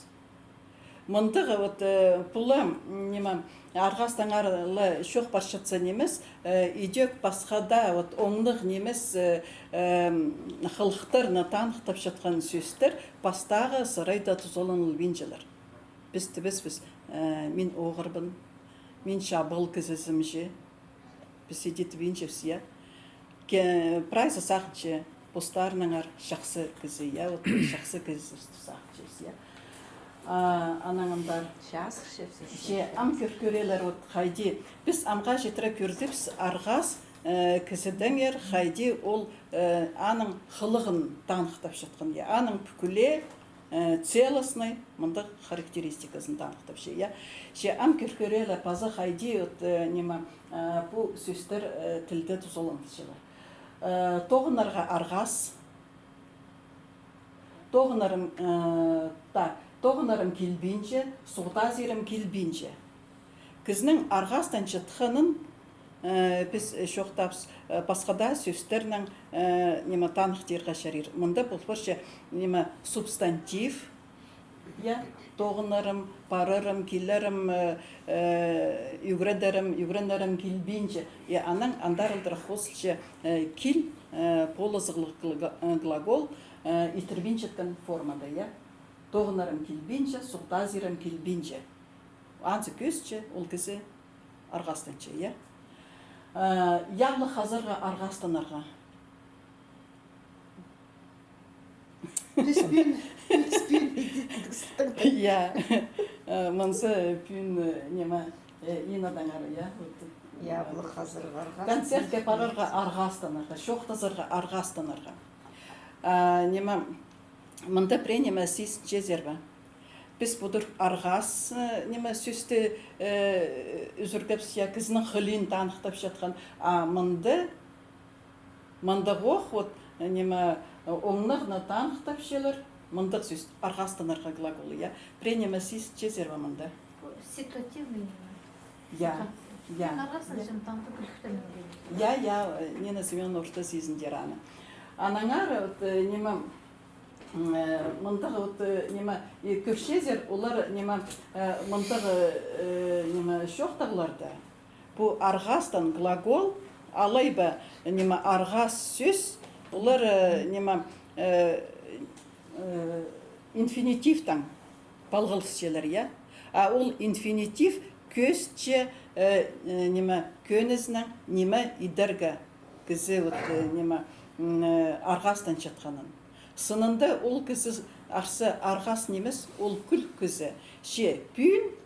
Мындағ вот, э, пу ла, м, ниме, арғастаңар ла чоох парчатса нимес, э, идӧк пасха даа, вот, оңнығ нимес, э, эм, хылыхтарны таныхтапчатхан сӧстер пастағы сарайда тузаланылбинчалар. Піс тібеспіс, э, мин оғырбын, мин чабығ кізізім че. Піс иди тібинчебіс, я. Ке-, прайзы сағынча постарынаңар чахсы кізі, я, вот, чахсы кізі сағынчабыс, я. А, анаң андар. Чазырчабыс. Че ам кӧр кӧрелер, вот, хайди. Піс амға читіре кӧрдібіс арғас, э, кізідеңер, хайди ол, э, аның хылығын таныхтапчатхан, я. Аның пӱкӱле, э, целостный мындағ характеристиказын таныхтапча, я. Че ам кӧр кӧрелер паза хайди, вот, э, ниме, э, пу сӧстер, э, тілде тузаланчалар. Э, тоғынарға арғас. Тоғынарым, э, так, тоғынарым килбинче, суғда азирым килбинче. Кізінің арғастанчатханын, э, піс, э, чоохтабыс, э, пасха даа сӧстернең, э, ниме, таныхтирға чарир. Мында пол парча, ниме, субстантив, я, тоғынарым, парарым, килерім, э, э, ӱгредерім, ӱгренерім килбинче. Я, анаң андар алдыра хозылча, э, кил, э, полызығлығ глага-, э, глагол, э, итірбинчеткен формада, я. Тоғынарым килбинче, суғда азирым килбинче. Анзы кӧзітче, ол кізі арғастанча, я. Э, яблых азарға арғастанарға. Піс пӱӱн, піс пӱӱн иди тігістің. Я. Э, мынзы пӱӱн, э, ниме, э, Инадаңар, я. Вот. Яблых азарға арғас. Концертке парарға арғастанарға, чоохтазарға арғастанарға. А, ниме, мында пірее ниме сизінчезер бе? Піс пудур арғас, э, ниме, сӧсті, э, ӱзӱргебіс, я, кізінің хылиин таныхтапчатхан. А мында, мындағох, вот, э, ниме, оңнығны таныхтапчалар, мындағ сӧс, арғастанарға глаголы, я. Пірее ниме сизінчезер бе мында? Ситуативный ниме. Я, я. Арғастанчам, мин таң кӱлӱктенем. Я, я, э, Нина Семёновна орта сизіндір аны. Анаңар, вот, э, ниме, М, э, мындағ вот, э, ниме, и кӧрчезер, олар, ниме, э, мындағ, э, ниме, чоохтағларда. Пу арғастан глагол, алай ба, ниме, арғас сӧс, олар, э, ниме, э, э, инфинитивтең палғалысчалар, я? А ол инфинитив кӧзітче, э, э, ниме, кӧнізінең ниме идерге кізі, вот, э, ниме, м, э, арғастан чатханын. Сынында ол кізі арса арғас нимес, ол кӱлӱк кізі. Че пӱӱн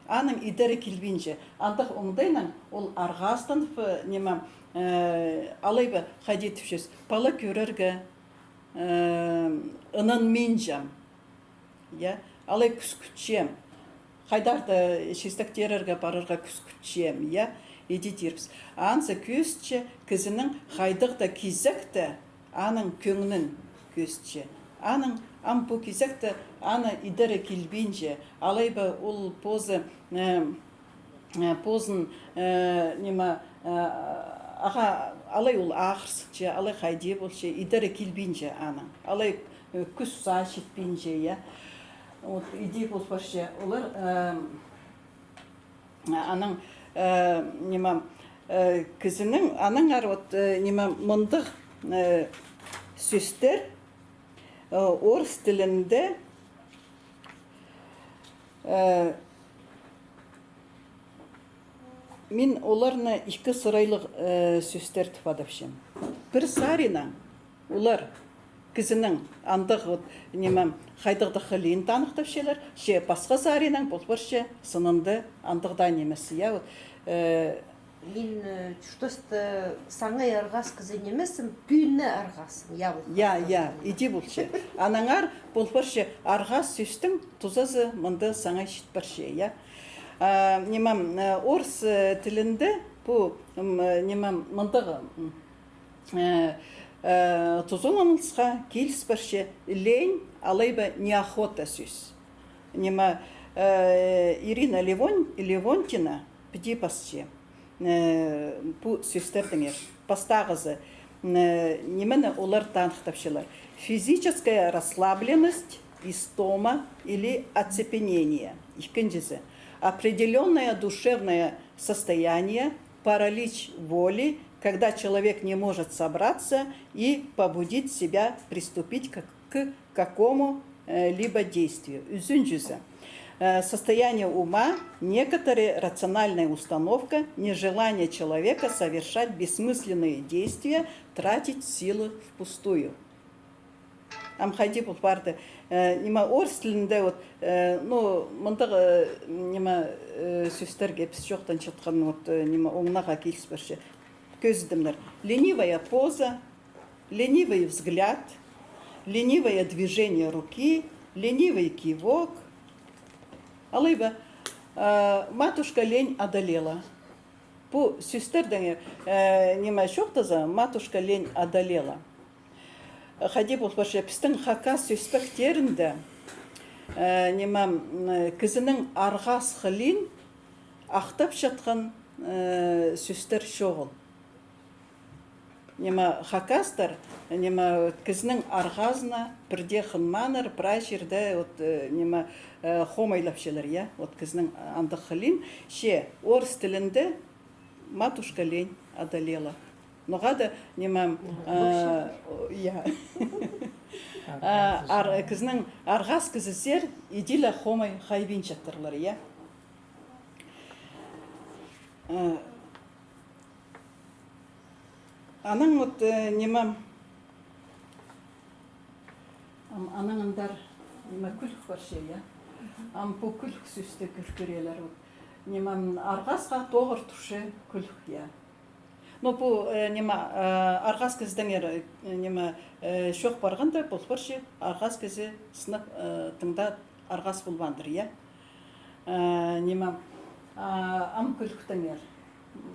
аның идері килбинче. Андағ оңдайнаң ол арғастан, э, ниме, э, алай ба хайди тіпчес, пала кӧрерге, э, ынанминчам. Я, алай кӱскӱтчем. Хайдар-да чистектерге парарға кӱскӱтчем, я, иди тирбіс. Анзы кӧзітче кізінің хайдағ-да кизекте аның кӧңнін кӧзітче. Аның ам пу кизекте аны идері килбинче, алай ба ол позы, э, э, позын, э, ниме, э, аға, алай ол ағырсынча, алай хайди полча, идері килбинче аның. Алай, э, кӱс саа читпинче, я. Вот, иди пол парча. Олар, э, анаң, э, ниме, э, кізінің, анаңар вот, э, ниме, мындағ, э, сӧстер, э, орыс тілінде, э, мин оларны ікі сырайлығ, э, сӧстер тіп адапчам. Пір саринаң олар кізінің андағ вот, ниме, хайдағ-да хылиин таныхтапчалар, че пасха саринаң пол парча сынында андағ даа нимес, я, вот, э, Мин, э, чуртаста саңай арғас кізі нимеспін, пӱӱнні арғасым, я, вот. Я, я, иди полча. Анаңар пол парча арғас сӧстің тузазы мында саңай чит парча, я. А, ниме, э, орыс, э, тілінде пу, м, э, ниме, мындағ, м, э, э, тузаланылысха киліс парча лень, алай ба неохота сӧс. Ниме, э, Ирина Левон-, Левонтина піди пасча, э, пу сӧстердеңер. Пастағызы, э, нимені олар таныхтапчалар. Физическая расслабленность, истома или оцепенение. Ікінҷізі. Определённое душевное состояние, паралич воли, когда человек не может собраться и побудить себя приступить к, к какому, э, либо действию. Ӱзінҷізі. Э, состояние ума, некоторые рациональная установка, нежелание человека совершать бессмысленные действия, тратить силы впустую. Ам хайди пол парды. Э, ниме, орыс тілінде вот, э, ну, мындағ, э, ниме, э, сӧстерге піс чоохтанчатхан, вот, э, ниме, оңнарға киліс парча. Кӧзідімнер. Ленивая поза, ленивый взгляд, ленивое движение руки, ленивый кивок. Алай ба, э, матушка лень одолела. Пу сӧстердеңер, э, ниме чоохтаза, матушка лень одолела. Хайди пол парча, пістің хакас сӧспектерінде, э, ниме, м, кізінің арғас хылиин ахтапчатхан, э, сӧстер чоғыл. Ниме, хакастар, ниме, кізінің арғазына пірдее хынмааннар, прай чирде, вот, э, ниме, э, хомайлапчалар, я, вот кізінің андағ хылиин, че орыс тілінде матушка лень одолела. Ноға-да, ниме, а, о, я. А, ар-, кізінің арғас кізізер иди ле хомай хайбинчаттырлар, я. А, анаң вот, э, ниме, ам, анаң андар, ниме, кӱлӱк парча, я. Ам пу кӱлӱк сӧсті кӧр-, кӧрерлер, вот. Ниме, арғасха тоғыр турча кӱлӱк, я. Ну, пу, э, ниме, э, арғас кізідеңер, э, ниме, э, чоох парғанда, пол парча, арғас кізі сынап, э, тыңда арғас полбаандыр, я. Э, ниме, а, ам кӱлӱктеңер.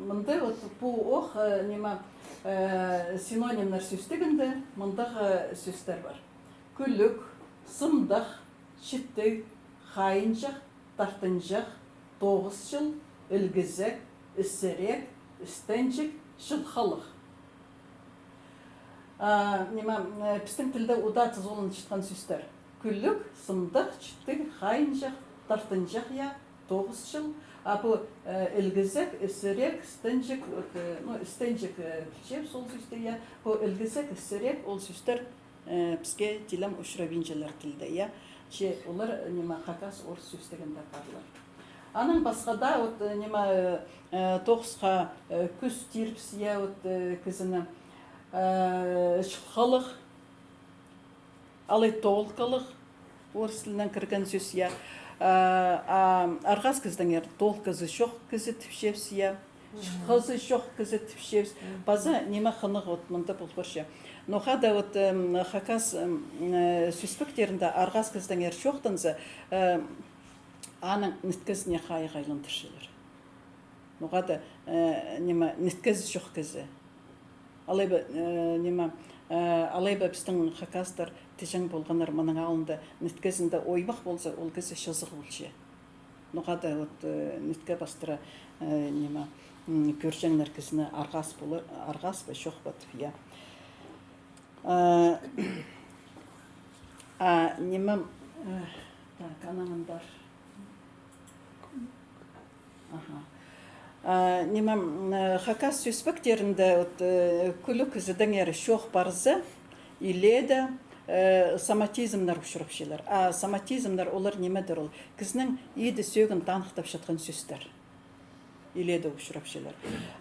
Мында вот пу ох, э, ниме, э, синонимнер сӧстігінде мындағ, э, сӧстер пар. Кӱлӱк, сымдах, чіттіг, хайынҷах, тартынҷах, тоғысчыл, ілгізек, ізірек, істенҷік, чылхалығ. А, ниме, э, пістің тілде удаа тузаланчатхан сӧстер. Кӱлӱк, сымдах, чіттіг, хайынҷах, тартынҷах, я, тоғысчыл. А пу, э, ілгізек, ізірек, істенҷік, вот, э, ну, істенҷік, э, пілчебіс ол сӧсті, я. Пу ілгізек, ізірек, ол сӧстер, э, піске тілем учурабинчалар тілде, я. Че олар, э, ниме, хакас орыс сӧстігінде парлар. Анаң пасха даа, вот, э, ниме, э, э, тоғысха, э, кӱс тирібіс, я, вот, э, кізіні, э, чылғалығ, алай толкалығ, орыс тілінең кірген сӧс, я. А, а арғас кізідеңер толказы чох кізі тіпчебіс, я. Чылғазы чох кізі тіпчебіс. Паза ниме хынығ, вот, мында пол парча. Ноға даа, вот, эм, хакас, эм, э, сӧспектерінде арғас кізідеңер чоохтанза, э, аның ниткезіне хайығ айландырчалар. Ноға даа, э, ниме, ниткезі чох кізі. Алай ба, э, ниме, э, алай ба пістің хакастар тіҷең полғаннар, мының алнында ниткезінде оймах полза, ол кізі чызығ полча. Ноға даа, вот, э, нитке пастыра, э, ниме, м, кӧрҷеңнер кізіні арғас полар, арғас па, чох па тіп, я. Э, а, ниме, э, так, анаң андар. Аха. А, ниме, м, э, хакас сӧспектерінде, вот, э, кӱлӱк кізідеңер чоох парза, илееде, э, соматизмнер учурапчалар. А соматизмнер олар нимедір ол? Кізінің иді-сӧӧгін таныхтапчатхан сӧстер. Илееде учурапчалар.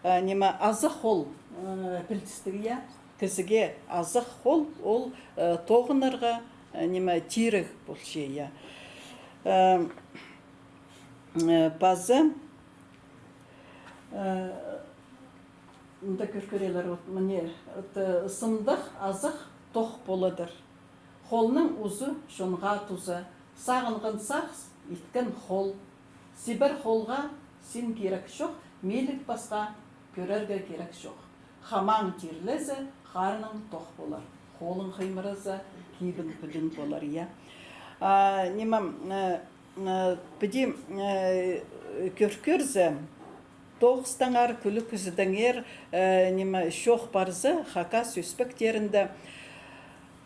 А, ниме, аза хол, э, пілдістіг, я. Кізіге аза хол, ол, э, тоғынарға, э, ниме, тиріг полча, я. Э, э, паза, э, мында кӧр-, кӧрерлер, вот, міне, вот, э, сындағ азах тох поладыр. Холның узы чонға туза, сағынған сағыс, иткен хол. Сибер холға син кирек чох, миліг пасха кӧрерге кирек чох. Хамаң тирлезе, харның тох полар. Холың хыймыраза, кибің пӱдӱн полар, я. А, ниме, э, э, піди, э, кӧр-, кӧрзе, тоғыстаңар, кӱлӱк кізідеңер, э, ниме, чоох парза, хакас сӧспектерінде,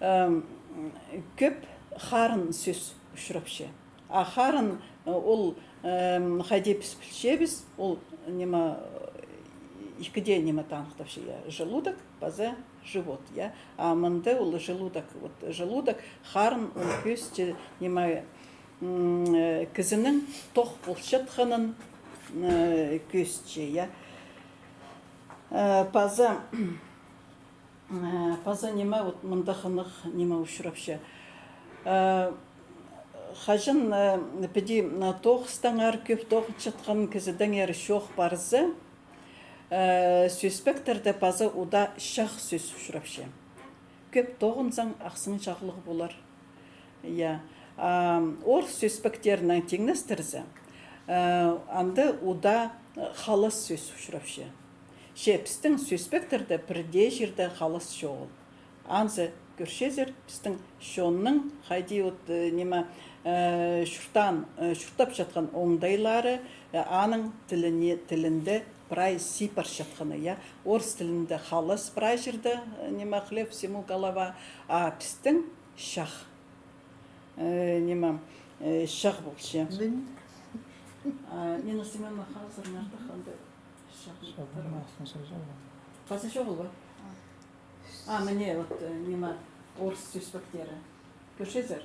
эм, кӧп харын сӧс учурапча. А харын, э, ол, эм, хайди піс пілчебіс, ол, ниме, э, ікіде ниме таныхтапча, я, желудок паза живот, я. А мында ол желудок, вот, желудок, харын ол кӧзітче, ниме, м, э, кізінің тох полчатханын, э, кӧзітче, я. Э, паза, э, паза ниме, вот, мында хынығ ниме учурапча. Э, хаҷан, э, піди, м, тоғыстаңар, кӧп тоғынчатхан кізідеңер чоох парза, э, сӧспектерде паза удаа чах сӧс учурапча. Кӧп тоғынзаң, ахсың чағлығ полар. Я. А, орыс сӧспектерінең тиңнестірзе, э, анда удаа, э, халас сӧс учурапча. Че пістің сӧспектерде пір дее чирде халас чоғыл. Анзы кӧрчезер, пістің чонның хайди, вот, э, ниме, э, чуртаан, э, чуртапчатхан оңдайлары, э, аның тіліне, тілінде прай сый парчатханы, я. Орыс тілінде халас прай чирде, э, ниме, хлеб всему голова, а пістің чах. Э, ниме, э, чах полча. Мин. А, Нина Семёновна, хазыр нартых анда чах. Чах, паза чоғыл ба? А, міне, вот, э, ниме, орыс сӧспектері. Кӧрчезер?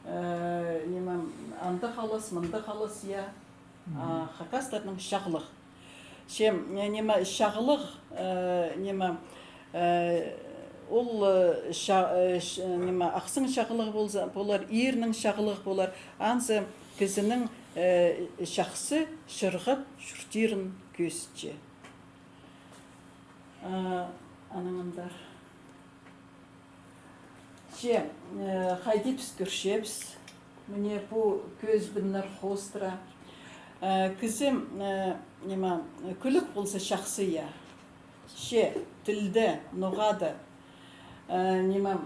Э, ниме, анда халас, мында халас, я. А хакастарның чағлығ. Че, э, ниме, чағлығ, э, ниме, э, ол, э, ча-, э, ч-, ниме, ахсың чағлығ полза, полар, ирнің чағлығ полар, анзы кізінің, э, чахсы чырғап чуртирын кӧзітче. А, анаң андар. Че, э, хайди піс кӧрчебіс, міне, пу кӧзідімнер хоостыра. Э, кізі, э, ниме, кӱлӱк полза чахсы, я. Че тілде, ноға даа, э, ниме,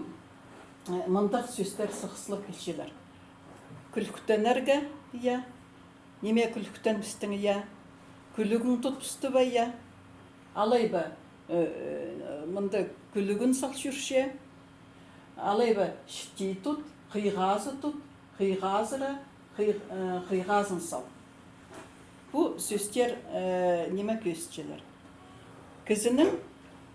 э, мындағ сӧстер сығыс ла килчелер. Кӱлӱктенерге, я. Ниме кӱлӱктенібістің, я? Кӱлӱгің тутпысты ба, я? Алай ба, э, э, мында кӱлӱгін сал чӧрче. Алай ба, чіти тут, хыйғазы тут, хыйғазыра, хый-, э, хыйғазын сал. Пу сӧстер, э, ниме кӧзітчелер? Кізінің,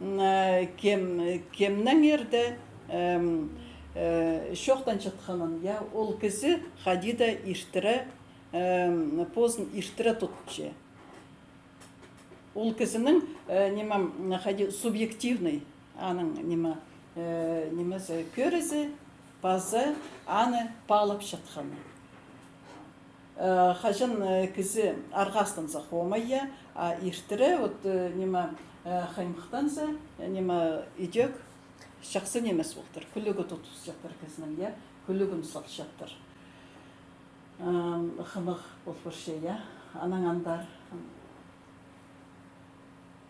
м, э, кем, кемнеңер дее, эм, э, чоохтанчатханын, я, ол кізі хайди даа иртіре э, позын иртіре тутча. Ол кізінің, э, ниме, м, хайди субъективный, аның ниме, э, нимезі, кӧрізі, паза аны паалапчатханы. Э, хаҷан, э, кізі арғастанза хомай, я, а иртіре, вот, э, ниме, э, хаймахтанза, э, ниме, идӧк чахсы нимес полтыр. Кӱлӱгі тутчаттыр кізінің, я, кӱлӱгін салчаттыр. Ам, хынығ пол парча, я. Анаң андар.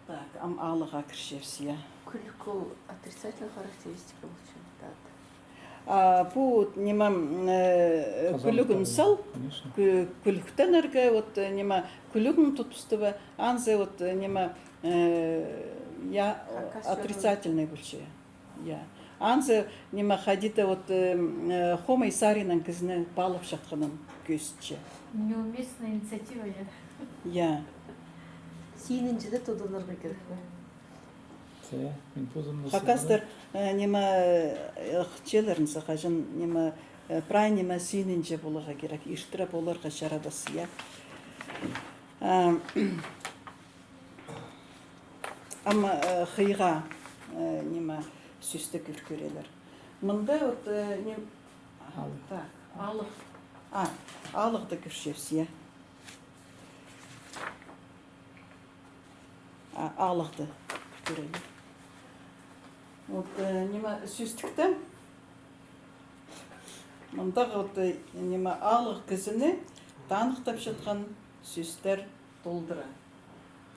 Так, ам ааллығға кірчебіс, я. Кӱлӱк ол отрицательный характеристика полча, да. А, пу, ниме, м, э, кӱлӱгін сал, кӱ-, кӱлӱктенерге, вот, э, ниме, кӱлӱгін тутыбыстыбыс, анзы, вот, э, ниме, э, я, отрицательный полча. Я. Анзы, ниме, хайди-да, вот, э, м, э, хомай саринаң кізіні паалапчатханын кӧзітче. Неуместная инициатива, я. Я. Синінҷе дее тудынарға кирек. Хакастар, э, ниме, э, хынчаларынза хаҷан, ниме, э, прай ниме синінҷе поларға кирек, иртіре поларға чарадас, я. Э, Ам, э, хыйға, э, ниме, сӧсті кӧр-, кӧрерлер. Мында вот, э, ним-, так, ааллығ. А, ааллығды кӧрчебіс, я. А, ааллығды кӧрерлер. Вот, э, ниме, сӧстікте, мындағы вот, э, ниме, ааллығ кізіні таныхтапчатхан сӧстер толдыра.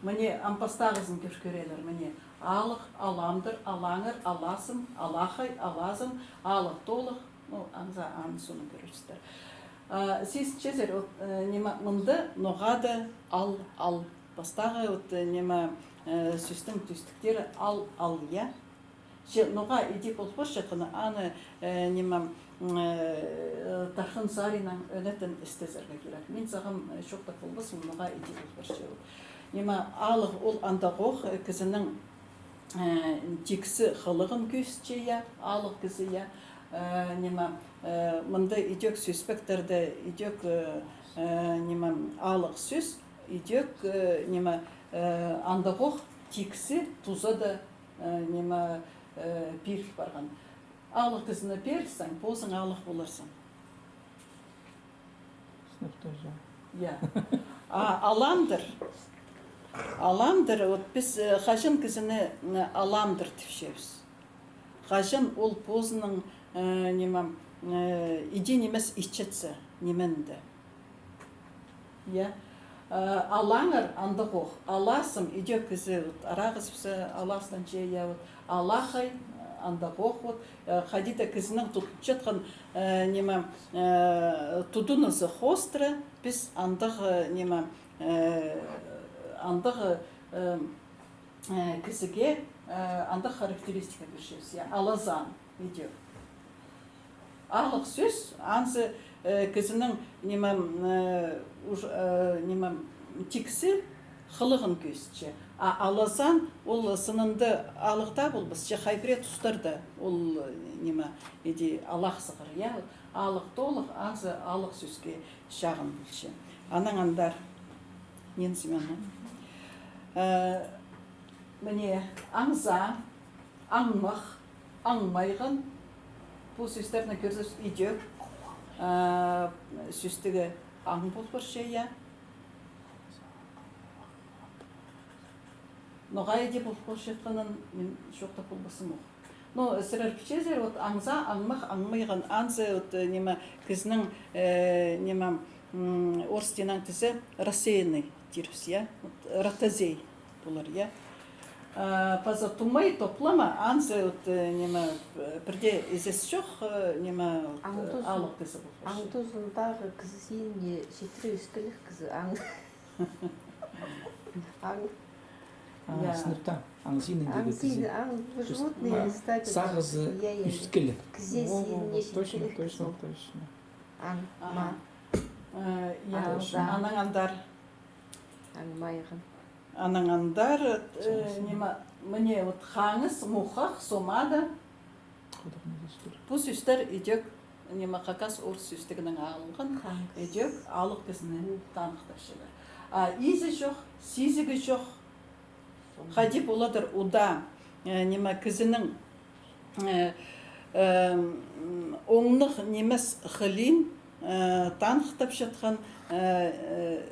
Міне, ам пастағызын кӧр-, кӧрерлер, міне, ааллығ, аламдыр, алаңар, алазым, алахай, алазым, ааллығ тоолығ, ну, аңза, аны-сооны кӧрерзер. А, сизінчезер, вот, э, ниме, мында ноға-да ал, ал. Пастағы, вот, э, ниме, э, сӧстің тӧстіктері ал, ал, я. Че ноға иди пол парчатханы, аны, э, ниме, м, э, тархын саринаң ӧнетін істезерге кирек. Мин сағам, э, чоохтап полбаспын, ноға иди пол парча ол. Ниме, ааллығ ол андағох, э, кізінің, э, тиксі хылығын кӧзітче, я, ааллығ кізі, я. Э, ниме, э, мында идӧк сӧспектерде, идӧк, э, э, ниме, ааллығ сӧс, идӧк, э, ниме, э, андағох тиксі тузада э, ниме, э, пиріл парған. Ааллығ кізіні пирілзең, позың ааллығ поларзың. Сынап тоже. Я. А аламдыр. Аламдыр, вот піс, э, хаҷан кізіні, м, аламдыр тіпчебіс. Хаҷан ол позының, э, ниме, э, иди нимес итчетсе, нименде. Я. Э, алаңар андағох. Алазым, идӧк кізі, вот, арағызыбысса, алазынча, я, вот, алахай, андағох, вот, э, хайди-да кізінің тудынчатхан, э, ниме, э, тудынызы хоостыра, піс андағ, э, ниме, э, андағ, э, э, кізіге, э, андағ характеристика пирчебіс, я, алазаан, идӧк. Ааллығ сӧс, анзы, э, кізінің, ниме, э, уж-, э, ниме, тиксі хылығын кӧзітче. А алазаан ол сынында ааллығ даа полбас, че хай пірее тустарда ол, э, ниме, иди алах сығар, я, ааллығ тоолығ, анзы ааллығ сӧске чағын полча. Анаң андар, Нина Семёновна. Э, міне, аңза, аңмах, аңмайған. Пу сӧстерні кӧрзебіс, идӧк, э, сӧстігі аң пол парча, я. Ноға иди пол парчатханын мин чоохтап полбаспын ох. Ну, сірер пілчезер, вот, аңза, аңмах, аңмайған, анзы, вот, э, ниме, кізінің, э, ниме, м, орыс тілінең тізе рассеянный тирбіс, я? Вот, ротозей полар, я? А, паза тумай, топлама, анзы, вот, э, ниме, э, пірдее ізес чох, э, ниме, вот, э, ааллығ кізі пол парча. Аң тузындағы кізі синіне читіре ӧскіліг кізі, аң. Аң. А, я. Сынап та, аң синіндегі кізі. Аң син-, аң, то есть, животные, а, кстати, сағызы, я, я, я, ӧскілі. Кізі синіне читкіліг кізі. Точно, точно, точно. Аң, ма. Э, я, анаң андар. Аңмайған. Анаң андар, э, ниме, міне, вот, хаңыс, мухах, сомада. Пу сӧстер идӧк ниме, хакас-орыс сӧстігінең алынған, идӧк ааллығ кізіні таныхтапчалар. А изі чох, сизігі чох, хайди поладыр удаа, э, ниме, кізінің, э, э, м, оңнығ нимес хылиин, э, таныхтапчатхан, э, э,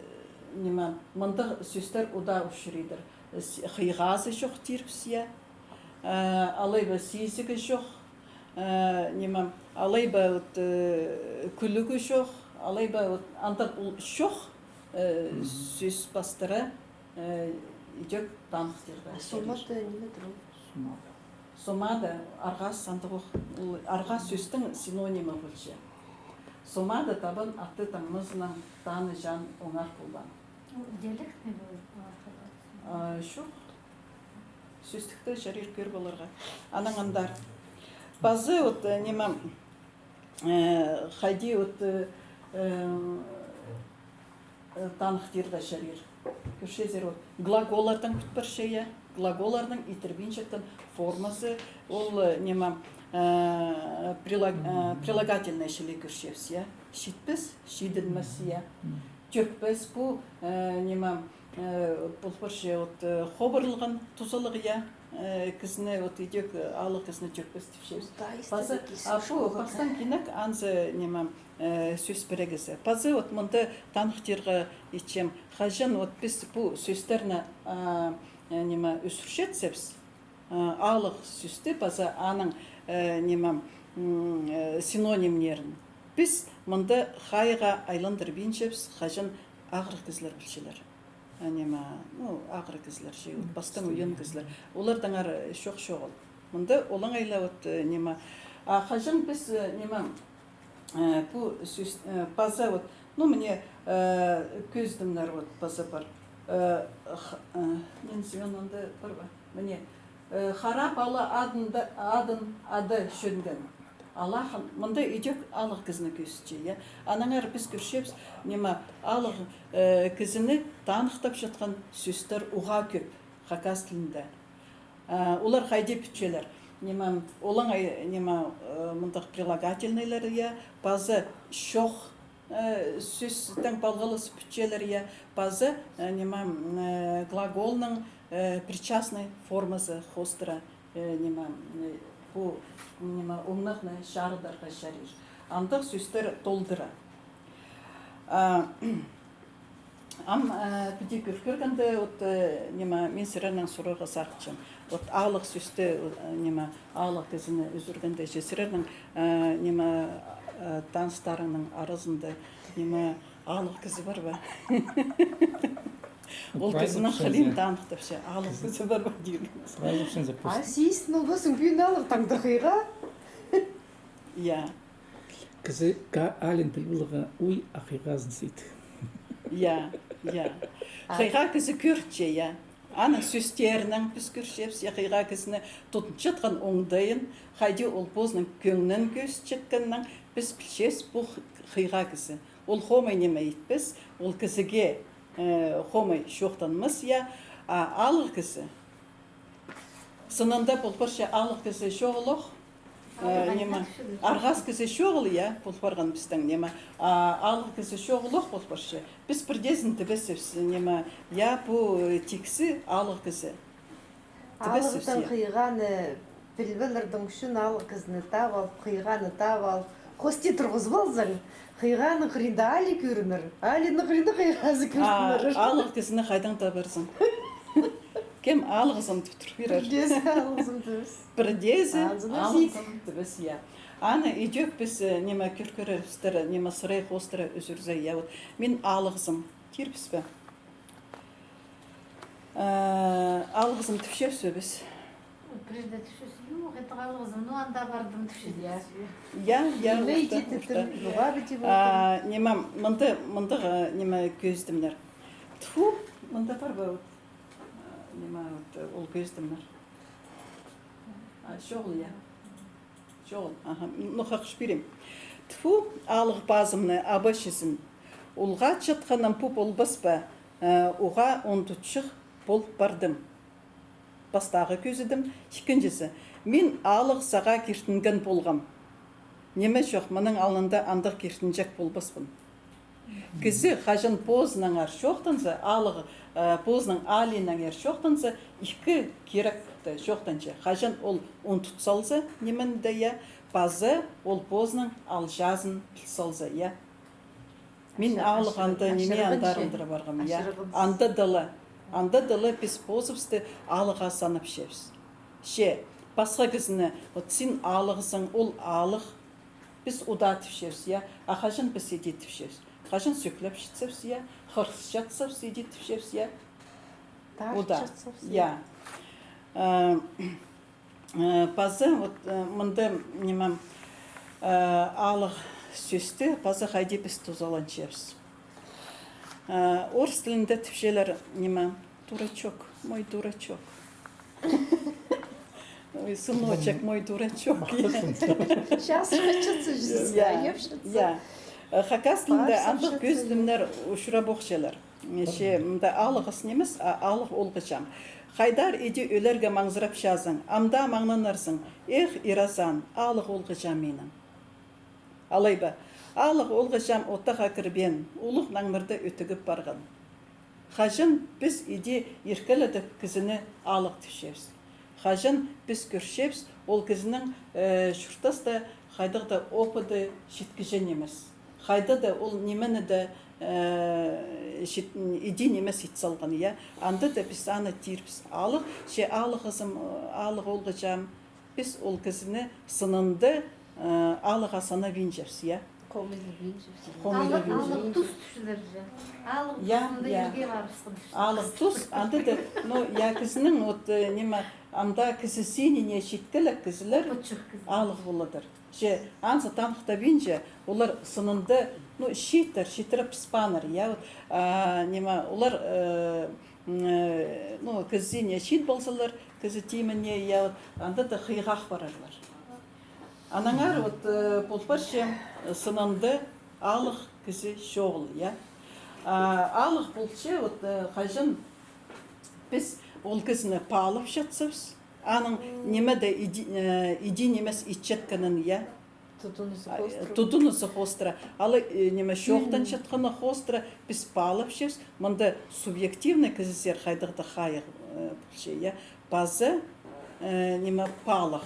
ниме, мындағ сӧстер удаа учуридыр. С-, хыйғазы чох тирбіс, я. Э, алай ба сизігі чох, э, ниме, алай ба вот, э, кӱлӱгі чох, алай ба вот андағ ол чох, э, сӧс пастыра, э, идӧк таныхтирға. А сомада ниме тур ол? Сомада. Сомада арғас андағ ох, ол арғас сӧстің синонимі полча. Сомада табан аты таңмазынаң таныҷаң оңар полбаан. Ол диалектный полар, оңар полбаан. А, чох. Сӧстікте чарир кӧр поларға. Анаң андар. Пазы вот, э, ниме, э, хайди вот, э, э, э, таныхтирға чарир. Кӧрчезер, вот, глаголлардаң пӱт парча, я. Глаголларның итірбинчеткен формазы, ол, э, ниме, э, прилаг-, э, прилагательное чіли кӧрчебіс, я. Читпес, чидінмес, я. Тӧкпес, пу, э, ниме, э, пол парча, вот, э, хобырылған тузалығ, я, э, кізіні, вот, идӧк, э, ааллығ кізіні тӧкпес тіпчебіс. Пазы, а пу пастаң кинек анзы, ниме, э, сӧс пірігізі. Пазы, вот, мында таныхтирға итчем. Хаҷан, вот, піс пу сӧстерні, а, э, ниме, ӱзӱрчетсебіс, э, ааллығ сӧсті паза аның, э, ниме, м, э, синонимнерін. Піс мында хайға айландырбинчабыс, хаҷан ағырығ кізілер пілчелер. Э, ниме, ну, ағырығ кізілер, че, вот, пастаң уйан кізілер. Олардаңар, э, чох-чоғыл. Мында олаңай ла, вот, э, ниме. А хаҷан піс, э, ниме, Э, пу сӧс, э, паза вот, ну, міне, э, кӧзідімнер вот паза пар. Э, х-, э, мин сӧӧн анда пар ба? Міне, э, хара пала адында, адын ада чӧнген. Алахын, мында идӧк ааллығ кізіні кӧзітче, я. Анаңар піс кӧрчебіс, ниме, ааллығ, э, кізіні таныхтапчатхан сӧстер уғаа кӧп хакас тілінде. Э, олар хайди пӱтчелер? Ниме, олаңай, ниме, э, мындағ прилагательныйлар, я, паза чох, э, сӧстең палғалыс пӱтчелер, я, паза, э, ниме, м, э, глаголның, э, причастный формазы хоостыра, э, ниме, м, э, пу, ниме, оңнағны чарыдарға чарир. Андағ сӧстер толдыра. А, Ам, э, піди кӧр-, кӧргенде, вот, э, ниме, мин сірернең сурарға сағынчам. Вот ааллығ сӧсті, э, ниме, ааллығ кізіні ӱзӱргенде, че сірернің, э, ниме, э, таныстарыңның аразында, ниме, ааллығ кізі пар ба? Ол кізінің хылиин таныхтапча, ааллығ кізі пар ба, тирген. А сис, ну, пістің пӱӱн ааллығ, таңда хыйға. Я. Кізі ка-, алин піл поларға уй, а хыйғазын сыйт. Я, я. Хыйға кізі кӧрче, я. Аның сӧстерінең піс кӧрчебіс, я, хыйға кізіні тудынчатхан оңдайын, хайди ол позының кӧңнін кӧзітчеткенін піс пілчебіс, пу х-, хыйға кізі. Ол хомай ниме итпес, ол кізіге, э, хомай чоохтанмас, я. А ааллығ кізі Сынында пол парча ааллығ кізі чоғыл ох. Э, ниме, арғас кізі чоғыл, я, пол парған пістің, ниме. А ааллығ кізі чоғыл ох пол парча. Піс пірдеезін тібесчебіс, ниме, я, пу, э, тиксі ааллығ кізі. Тібесчебіс, я. Ааллығдаң хыйғаны піліп алардаң ӱчӱн ааллығ кізіні таап ал, хыйғаны таап ал. Хости турғызып алзаң, хыйғаның хыринда али кӧрінер, алинің хыринда хыйғазы кӧрінер. А ааллығ кізіні хайдаң табарзың? Кем аалығзым тіп тур пирер. Пірдеезі аалығзым тібіс. Пірдеезі аалығзым тібіс, я. Аны идӧк піс, э, ниме, кӧр-, кӧрербістер, ниме, сырай хоостыра ӱзӱрзе, я, вот. Мин аалығзым тирбіс пе? Э, аалығзым тіпчебіс пе піс? Прежде тіпчебіс, ох, это аалығзым, ну, анда пардым тіпчебіс. Я, я, орта, орта. А, ниме, мында, мында, э, ниме, кӧзідімнер. Тфу, мында пар ба, вот. Ниме, вот, ол кӧзідімнер. А, чоғыл, я. Чоғыл, аха. Ну, хахш пирем. Тфу, ааллығ пазымны, аба чізім. Улғатчатханым пу полбас па, э, уғаа ундутчых пол пардым. Пастағы кӧзідім. Ікінҷізі. Мин ааллығ сағаа киртінген полғам. Ниме чох, мының алнында андағ киртінҷек полбаспын. Кізі хаҷан позынаңар чоохтанза, ааллығ, э, позының аалынаңар чоохтанза, ікі киректі чоохтанча. Хаҷан ол ундут салза, ниме-де, я, паза ол позының алҷазын піл салза, я. Мин ааллығ анда ниме андар андыра парғам, я. Анда даа ла, анда даа ла піс позыбысты ааллығға санапчабыс. Че пасха кізіні, вот син ааллығзың, ол ааллығ, піс удаа тіпчебіс, я. А хаҷан піс іди тіпчебіс? Хаҷан сӧклеп чатсабыс, я. Хырыс чатсабыс, іди тіпчебіс, я. Удаа. Я. Э, Э, паза, вот, э, мында, ниме, э, ааллығ сӧсті паза хайди піс тузаланчабыс. Э, орыс тілінде тіпчелер, ниме, дурачок, мой дурачок. Ой, сыночек, мой дурачок. Сейчас хочется, я. Э, хакас тілінде андағ кӧзідімнер учурабохчалар. Че мында ааллығ ас нимес, а ааллығ олғаҷаам. Хайдар іди ӧлерге маңзырапчазың, амды маңнанарзың, эх, Иразан, ааллығ олғаҷаам минің. Алай ба, ааллығ олғаҷаам отаға кірбеен, улуғ наңнарда ӧтігіп парған. Хаҷан піс іди иркеледіг кізіні ааллығ тіпчебіс? Хаҷан піс кӧрчебіс, ол кізінің, э, чуртаста хайдағ-да опыды читкіҷе нимес. Хайда-да ол ниме-де, э, чит-, іди нимес ит салған, я. Анда даа піс аны тирбіс. Ааллығ, че ааллығ ызым, ааллығ олғаҷаам, піс ол кізіні сынында, э, ааллығға санабинчабыс, я. Хомайлабинчабыс. Ааллығ, ааллығ тус тіпчелер же. Ааллығ тусында, я, ирге парыбысхан. Ааллығ тус, анда даа, ну, я, кізінің, вот, э, ниме, амды кізі синіне читкелек кізілер ааллығ поладыр. Че анзы таныхтабинча, олар сынында, ну, чииттер, чииттер піс пааннар, я, вот, а, ниме, олар, э, м, э, ну, кізі синіне чиит ползалар, кізі тиміне, я, вот, анда даа хыйға ах парарлар. Аннаңар, вот, э, пол парча, сынында ааллығ кізі чоғыл, я. А, ааллығ полча, вот, э, хаҷан піс ол кізіні паалап чатсабыс, аның ниме-де іди, э, іди нимес итчеткенін, я. Тудынызы хоостыра. Тудынызы хоостыра. Алай, э, ниме, чоохтанчатханы хоостыра, піс паалапчабыс. Мында субъективный кізізер хайдағ-да хайығ, э, полча, я. Паза, э, ниме, паалах,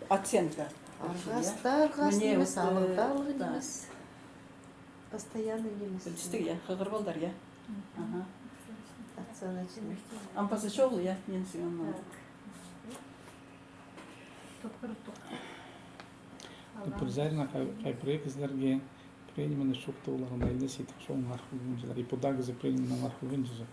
оценка. Арғаста арғас нимес, вот, э, ааллығ та ааллығ нимес. Постоянный нимес. Пілдістіг, я, хығырып алдар, я. Аха. Оценочный. Ам паза чоғыл, я, нинзі, ам. Так. Ну, пір саринаң хай-, хай пірее кізілерге пірее нимені чоохтап аларға, айланыс итіп, чоғыл архылбинчалар. И пу даа кізі пірее нимені архылбинча.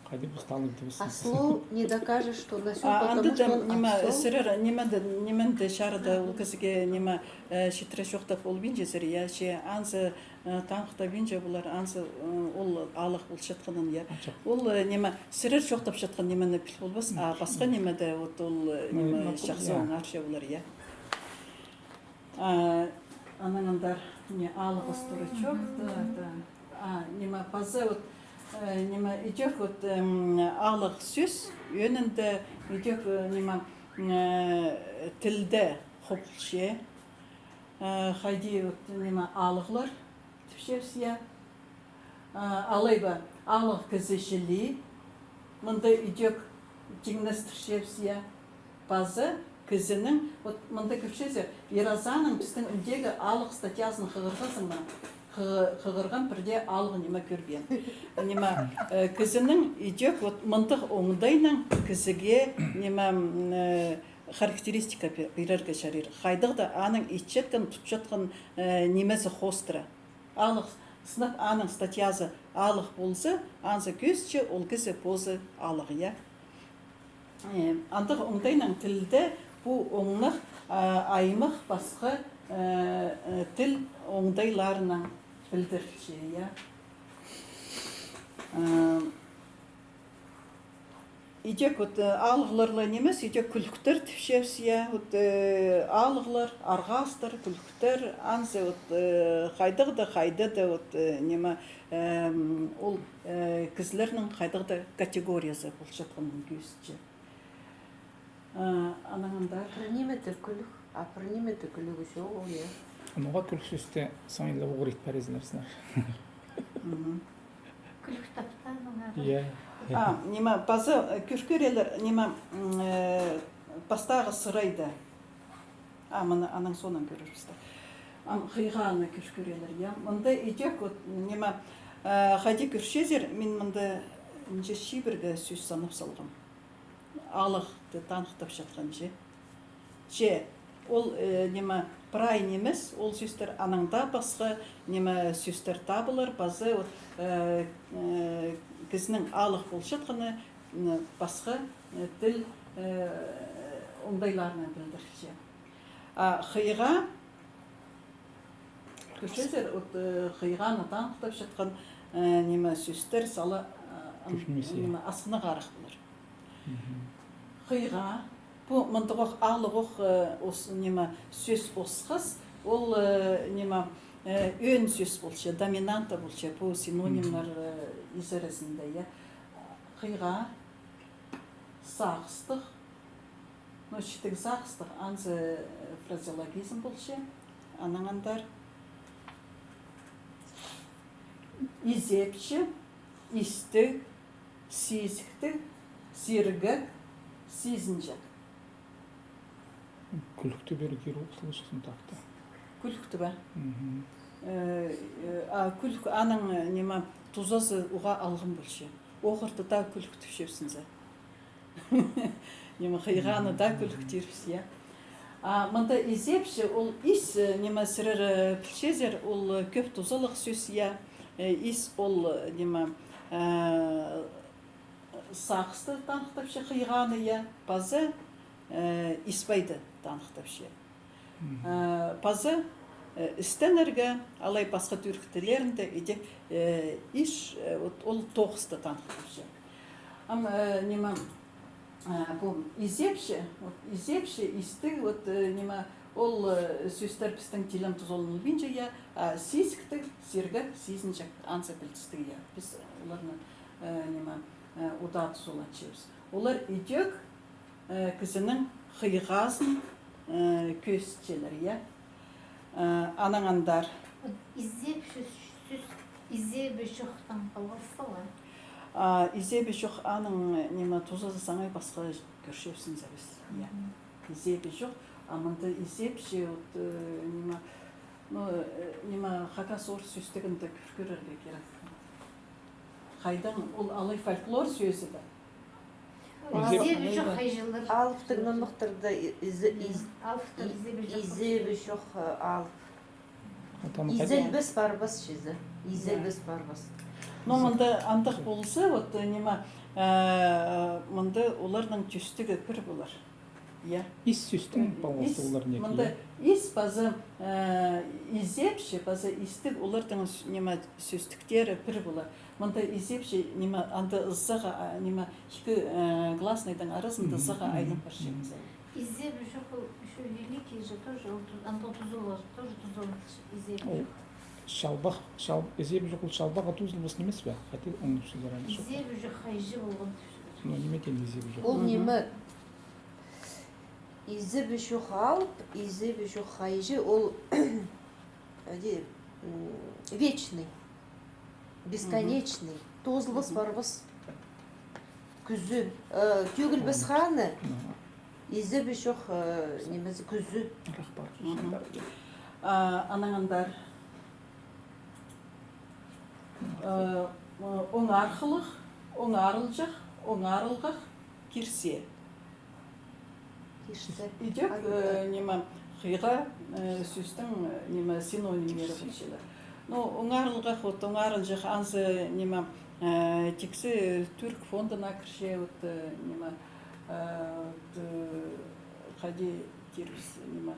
Хайди пу сталың тібіс. А слов не докажешь, что на сём. А анда даа ниме, сірер ниме-де, ниме-де чарыда ол кізіге ниме, э, читіре чоохтап полбинчазар, я, че анзы, э, таныхтабинча полар, анзы, э, ол ааллығ полчатханын, я. Ол, э, ниме, сірер чоохтапчатхан нимені піл полбас, а пасха ниме-де, вот ол, э, ниме, чахсы оңарча полар, я. А, анаң андар, мына, ааллығ ас турачок, да, да. А, ниме, паза вот, э, ниме, идӧк вот, эм, ааллығ сӧс, ӧӧнінде идӧк, э, ниме, э, тілде хобылча, э, хайди вот, ниме, ааллығлар тіпчебіс, я. А, алай ба, ааллығ кізі чіли, мында идӧк тиңнестірчебіс, я. Паза кізінің, вот мында кӧрчезер, Иразанның пістің ӱндегі ааллығ статьязын хығырғазың ма? Хы-, хығырғам, пірдее ааллығ ниме кӧрбеем. Ниме, э, кізінің идӧк, вот мындағ оңдайнаң кізіге, ниме, м, э, характеристика пе-, пирерге чарир. Хайдағ-да аның итчеткен, тутчатхан, э, нимезі хоостыра. Ааллығ, сынап, аның статьязы ааллығ полза, анзы кӧзітче, ол кізі позы ааллығ, я. Э, андағ оңдайнаң тілде пу оңнағ, а, аймах пасха, э, э, тіл оңдайларынаң пілдірче, я. Э, Идӧк вот, э, ааллығлар ла нимес, идӧк кӱлӱктер тіпчебіс, я, вот, э, ааллығлар, арғаастар, кӱлӱктер, анзы вот, э, хайдағ-да, хайда-да вот, э, ниме, эм, ол, э, кізілернің хайдағ-да категориязы полчатханын кӧзітче. Э, анаң андар. Пір ниме-де кӱлӱк, а пір ниме-де кӱлӱгі чоғыл, я. Ноға кӱлік сӧсті саңай ла уғрит парирзыңар сірер? Кӱлік таптаның ары. Я. А, ниме, паза, э, кӧр кӧрерлер, ниме, м, э, пастағы сырайда. А, мыны анаң соонаң кӧрербіс. Ам хыйғаны кӧр кӧрерлер, я. Мында идӧк, вот, ниме, э, хайди кӧрчезер, мин мында нинҷе чибірге сӧс санап салғам. Алыхты таныхтапчатхан че. Че, ол, э, ниме, прай нимес, ол сӧстер, анаң даа пасха, ниме, сӧстер табылар, паза, вот, э, э, кізінің алых полчатханы, м, пасха, э, тіл, э, оңдайларынаң пілдірілче. А хыйға, кӧрчезер, вот, э, хыйғаны таныхтапчатхан, э, ниме, сӧстер сала, э, ан-, ниме, асхынағ арах полар. Хыйға, пу мындағох алығох, э, ос-, ниме, сӧс осхас, ол, э, ниме, э, ӧӧн сӧс полча, доминанта полча, пу синонимнер, э, изерезінде, я. Хыйға, сағыстығ, ну, читіг сағыстығ, анзы, э, фразеологизм полча, анаң андар. Изепчі, истіг, сизіктіг, сиргек, сизінҷек. Кӱлікті пеер кирі осхас, сағыстығ. Кӱлікті бе? Э, э, а кӱлік, аның, э, ниме, тузазы уғаа алғым полча. Оғыртыда кӱлік тіпчебіс зе. Ниме, хыйғаны даа кӱлік тирбіс, я. А мында изепчі, ол ис, э, ниме, сірер, э, пілчезер, ол, э, кӧп тузалығ сӧс, я. Э, ис ол, э, ниме, э, сағысты таныхтапча, хыйғаны, я, паза, э, испайды таныхтапча. Э, паза, э, істенерге, алай пасха тӱрк тіллерінде иди, э, ис, э, вот ол тоғысты таныхтапча. Ам, э, ниме, э, пу изепчі, вот изепчі, истіг, вот, э, ниме, ол, э, сӧстер пістің тілнең тузаланылбинча, я, а сизіктіг, сиргек, сизінҷек, анзы пілдістіг, я. Піс оларны, э, ниме, э, удаа тузаланчабыс. Олар идӧк, э, кізінің хыйғазын, э, кӧзітчелер, я. Э, анаң андар. Изебі чох, сӧс, изебі чохтаң палғалыстығ ба? А изебі чох, аның, э, ниме, тузазы саңай пасха, кӧрчебіс зе піс, я. Изебі чох, а мында изепчі, вот, э, ниме, ну, э, ниме, хакас-орыс сӧстігінде кӧр-, кӧрерге кирек. Хайдаң ол алай фольклор сӧзі бе? Изебі чох хайҷылар. Алыптығ нымахтарда и-, изі-, из-, алыптығ изебі чох, изебі чох, э, алып. Изелбес парбас чізе. Изелбес парбас. Но мында андағ полза, вот, э, ниме, э, мында оларның тӧстігі пір полар. Я. Ис сӧстің палғалыстығ олар неке, мында я? Ис паза, э, изепчі, паза истіг оларның с-, ниме, сӧстіктері пір полар. Мында изепчі, ниме, анда ызаға, а, ниме, ікі, э, гласныйдың аразында ызаға айланып парча. Изебі чох, ол ещё великий же тоже, ол ту-, анда тузалығ, тоже тузалығ изебі чох. Чалбах, чал-, изебі чох, ол чалбаға тузалабас нимес пе? Хайди оңнапчалар аны чох. Изебі чох хайҷы полған. Ну, ниме теен изебі чох? Ол ниме? Изебі чох алып, изебі чох хайҷы, ол, іди, м, вечный, бесконечный, тузалбас, парбас. Кӱзі, э, тӧгілбес ханы, изебі чох, э, нимезі, кӱзі. А, анаң андар. Э, оңархылығ, оңарылҷах, оңарылғах, кирсе. Кирсе. Идӧк, э, ниме, хыйға, э, сӧстің, э, ниме, синонимнері полчалар. Ну, оңарылғах, вот, оңарылҷах, анзы, ниме, э, тиксі тӱрк фондына кірче, вот, э, ниме, э, вот, э, хайди тирбіс, ниме,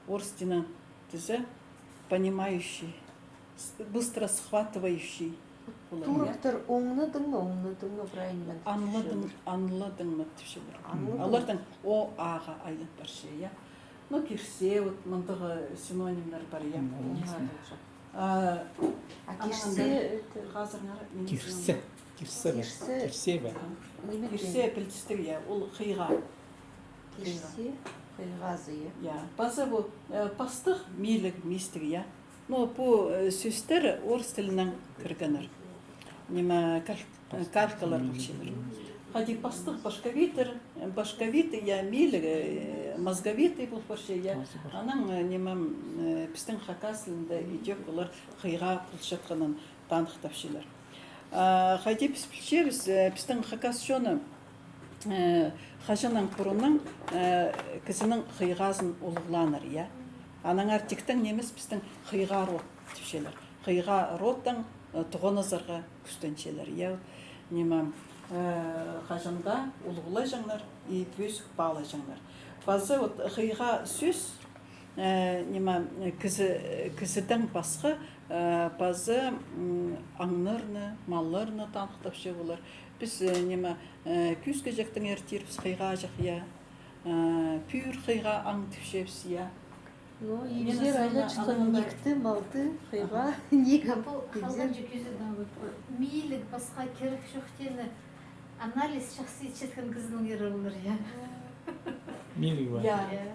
орыс тілінең тізе, понимающий, с-, быстро схватывающий. Турктар оңнадың ма, оңнадың ма, правильно? Анладың, анладың ма тіпчелер. Оларның о аға айланып парча, я. Ну, кирсе, вот, мындағ синонимнер пар, я. А кирсе, это... Хазыр аңар, кирсе, кирсе бе? Кирсе бе? Кирсе пілдістіг, я, ол хыйға. Кирсе. Хыйғазы, я. Я, паза пу, э, пастығ, миліг, мистіг, я. Но пу, э, сӧстер орыс тілінең кіргеннер. Ниме, каль-, э, калькалар полчалар. Хайди пастығ, башковитый, э, башковитый, я, миліг, э, мозговитый пол парча, я. Анаң, э, ниме, э, пістің хакас тілінде идӧк олар хыйға полчатханын таныхтапчалар. А, хайди піс пілчебіс, э, пістің хакас чоны, э, хаҷаннаң пуруннаң, э, кізінің хыйғазын улуғлааннар, я. Аннаңар тиктең нимес пістің хыйға род тіпчелер. Хыйға родтаң, э, тоғынызарға кӱстенчелер, я. Ниме, э, хаҷанға улуғлаҷаңнар и пӧзік паалаҷаңнар. Паза вот хыйға сӧс, э, ниме, кізі, кізідең пасха, э, паза, м, аңнарны, малларны таныхтапча олар. Піс, э, ниме, э, кӧзкеҷектеңер тирбіс хыйғаҷах, я, э, пӱӱр хыйға аң тіпчебіс, я. Ну, ибзер айлачатхан икті, малды, хыйға, ниме. Пу халғанҷы кӧзідең вот, миліг пасха кирек чох теені анализ чахсы итчеткен кізінің ері олар, я. Миліг ба? Я. Я.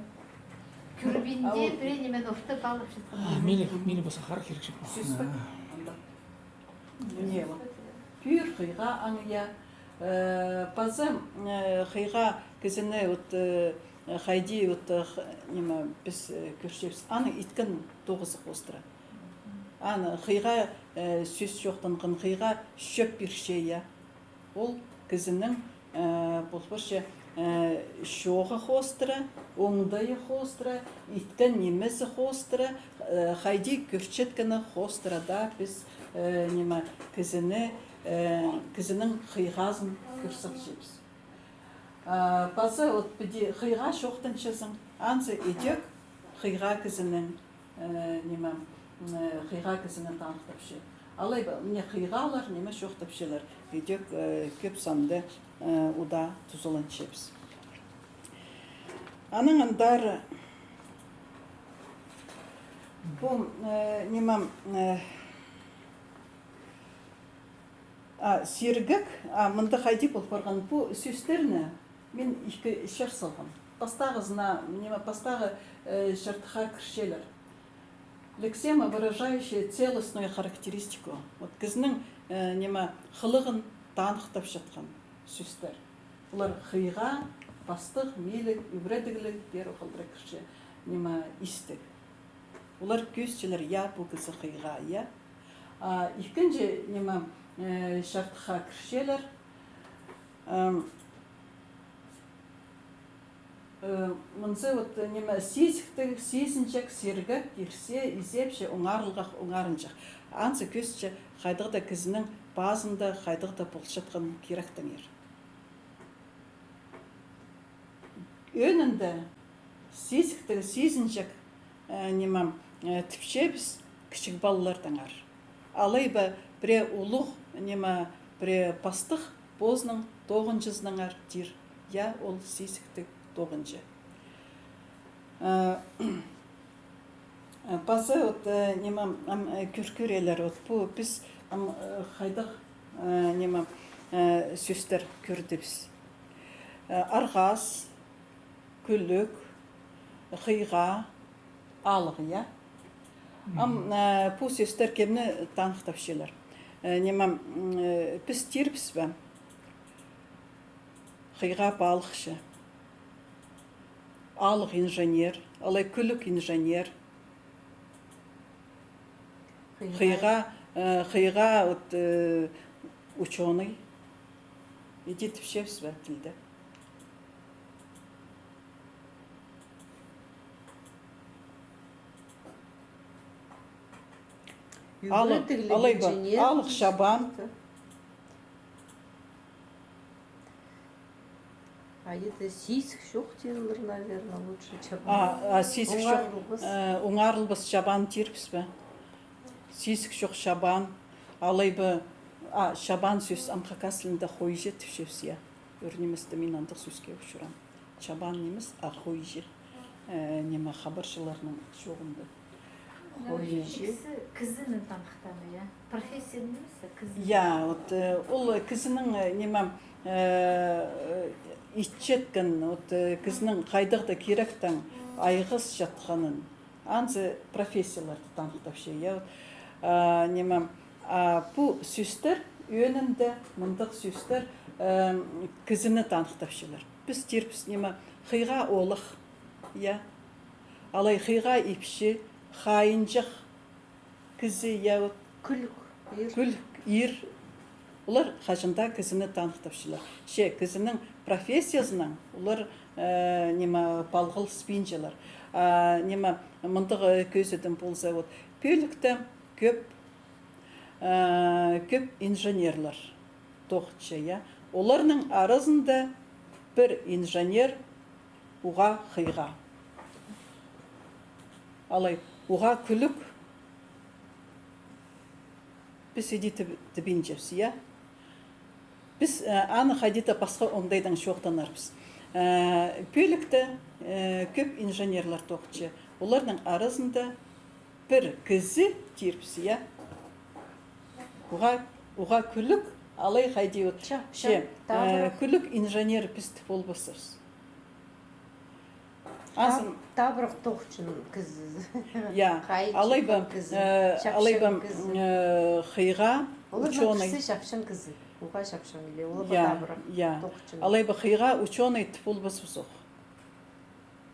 Кӧрбинде пірее ниме орта паалапчатхан. А, миліг, миліг пасха хар кирек чох. Сӧс пе? Анда. Міне, вот. Пӱӱр хыйға аң, я. Э, паза, э, хыйға кізіні, вот, э, хайди, вот, э, х-, ниме, піс, э, кӧрчебіс. Аның иткен тоғызы хоостыра. Аны хыйға, э, сӧс чоохтанған, хыйға чӧп пирче, я. Ол кізінің, э, пол парча, э, чооғы хоостыра, оңдайы хоостыра, иткен нимезі хоостыра, э, хайди кӧрчеткені хоостыра даа піс, э, ниме, кізіні, э, кізінің хыйғазын кӧр салчабыс. А, паза вот піди хыйға чоохтанчазың, анзы идӧк хыйға кізінің, э, ниме, м, э, хыйға кізіні таныхтапча. Алай ба, мына хыйғалар ниме чоохтапчалар, идӧк, э, кӧп санда, э, удаа тузаланчабыс. Анаң андар пу, э, ниме, э, А, сиргек, а, мында хайди пол парған, пу сӧстерні мин ікі чир салғам. Пастағызына, ниме, пастағы, э, чардыхха кірчелер. Лексема, выражающая целостную характеристику. Вот кізінің, э, ниме, хылығын таныхтапчатхан сӧстер. Олар хыйға, пастығ, миліг, ӱгредігліг, пеер ох алдыра кірче, ниме, истіг. Олар кӧзітчелер, я, пу кізі хыйға, я. А ікінҷі, ниме, э, чардыхха кірчелер. Ам, э, мынзы вот, ниме, сизіктіг, сизінҷек, сиргек, ирсе, изепче, оңарылғах, оңарынҷах. Анзы кӧзітче, хайдағ-да кізінің пазында хайдағ-да полчатхан киректеңер. Ӧӧнінде сизіктіг, сизінҷек, э, ниме, э, тіпчебіс кічіг палалардаңар. Алай ба пірее улуғ, ниме, пірее пастығ позының тоғынҷызынаңар тир, я, ол сизіктіг тоғынҷы. Э, Э, паза вот, э, ниме, ам, э, кӧр-, кӧрерлер, вот пу піс, ам, э, хайдағ, э, ниме, э, сӧстер кӧрдібіс. Э, арғас, кӱлӱк, хыйға, алығ, я. Ам, э, пу сӧстер кемні таныхтапчалар? Э, ниме, м, э, піс тирбіс пе? Хыйға паалыхчы. Алығ инженер, алай кӱлӱк инженер. Хыйға, э, хыйға, вот, э, учёный. Иди тіпчебіс пе тілде? Алығ, алай ба, алығ чабан. А это сизік чох тирлер, наверное, лучше чабан. А, а сизік чох, оңарылбас. Э, оңарылбас чабан тирбіс пе? Сизік чох чабан, алай ба, а, чабан сӧс ам хакас тілінде хойҷы тіпчебіс, я. Ӱр ниместе мин андағ сӧске учурам. Чабан нимес, а хойҷы. Э, ниме, хабарҷыларның чооғында. Ой, ікізі кізіні таныхтаан, я? Профессияны нимес, а кізіні. Я, вот, э, ол кізінің, э, ниме, э, итчеткен, вот, э, кізінің хайдағ-да киректең айғасчатханын. Анзы профессияларды таныхтапча, я, вот. А, ниме, а пу сӧстер ӧӧнінде, мындағ сӧстер, э, кізіні таныхтапчалар. Піс тирбіс, ниме, хыйға оолах, я. Алай хыйға ипчі, хайынҷах кізі, я, вот. Кӱлӱк ир. Кӱлӱк ир. Олар хаҷан даа кізіні таныхтапчалар. Че кізінің профессиязынаң олар, э, ниме, палғалыспинчалар. А, ниме, мындағ, э, кӧзідім полза, вот, пӧлікте кӧп, э, кӧп инженерлер тоғынча, я. Оларның аразында пір инженер уғаа хыйға. Алай уғаа кӱлӱк. Піс иди тіп-, тібинчебіс, я. Піс, э, аны хайди-да пасха оңдайдаң чоохтанарбыс. Э, пӧлікте, э, кӧп инженерлер тоғынча. Оларның аразында пір кізі тирбіс, я. Уғаа, уғаа кӱлӱк, алай хайди вот. Ча, че, ча, э, табырах. Кӱлӱк инженер піс тіп полбаспыс. Азын. Табырах тоғынчаң кізі. Я, хайынҷах алай ба, кізі, э, алай ба, чапчаң кізі. Э, хыйға учёный. Олар кізі чапчаң кізі. Уғаа чапчаң или ол ба, я, табырах, я, тоғынчаң. Алай ба хыйға учёный тіп полбаспыс ох.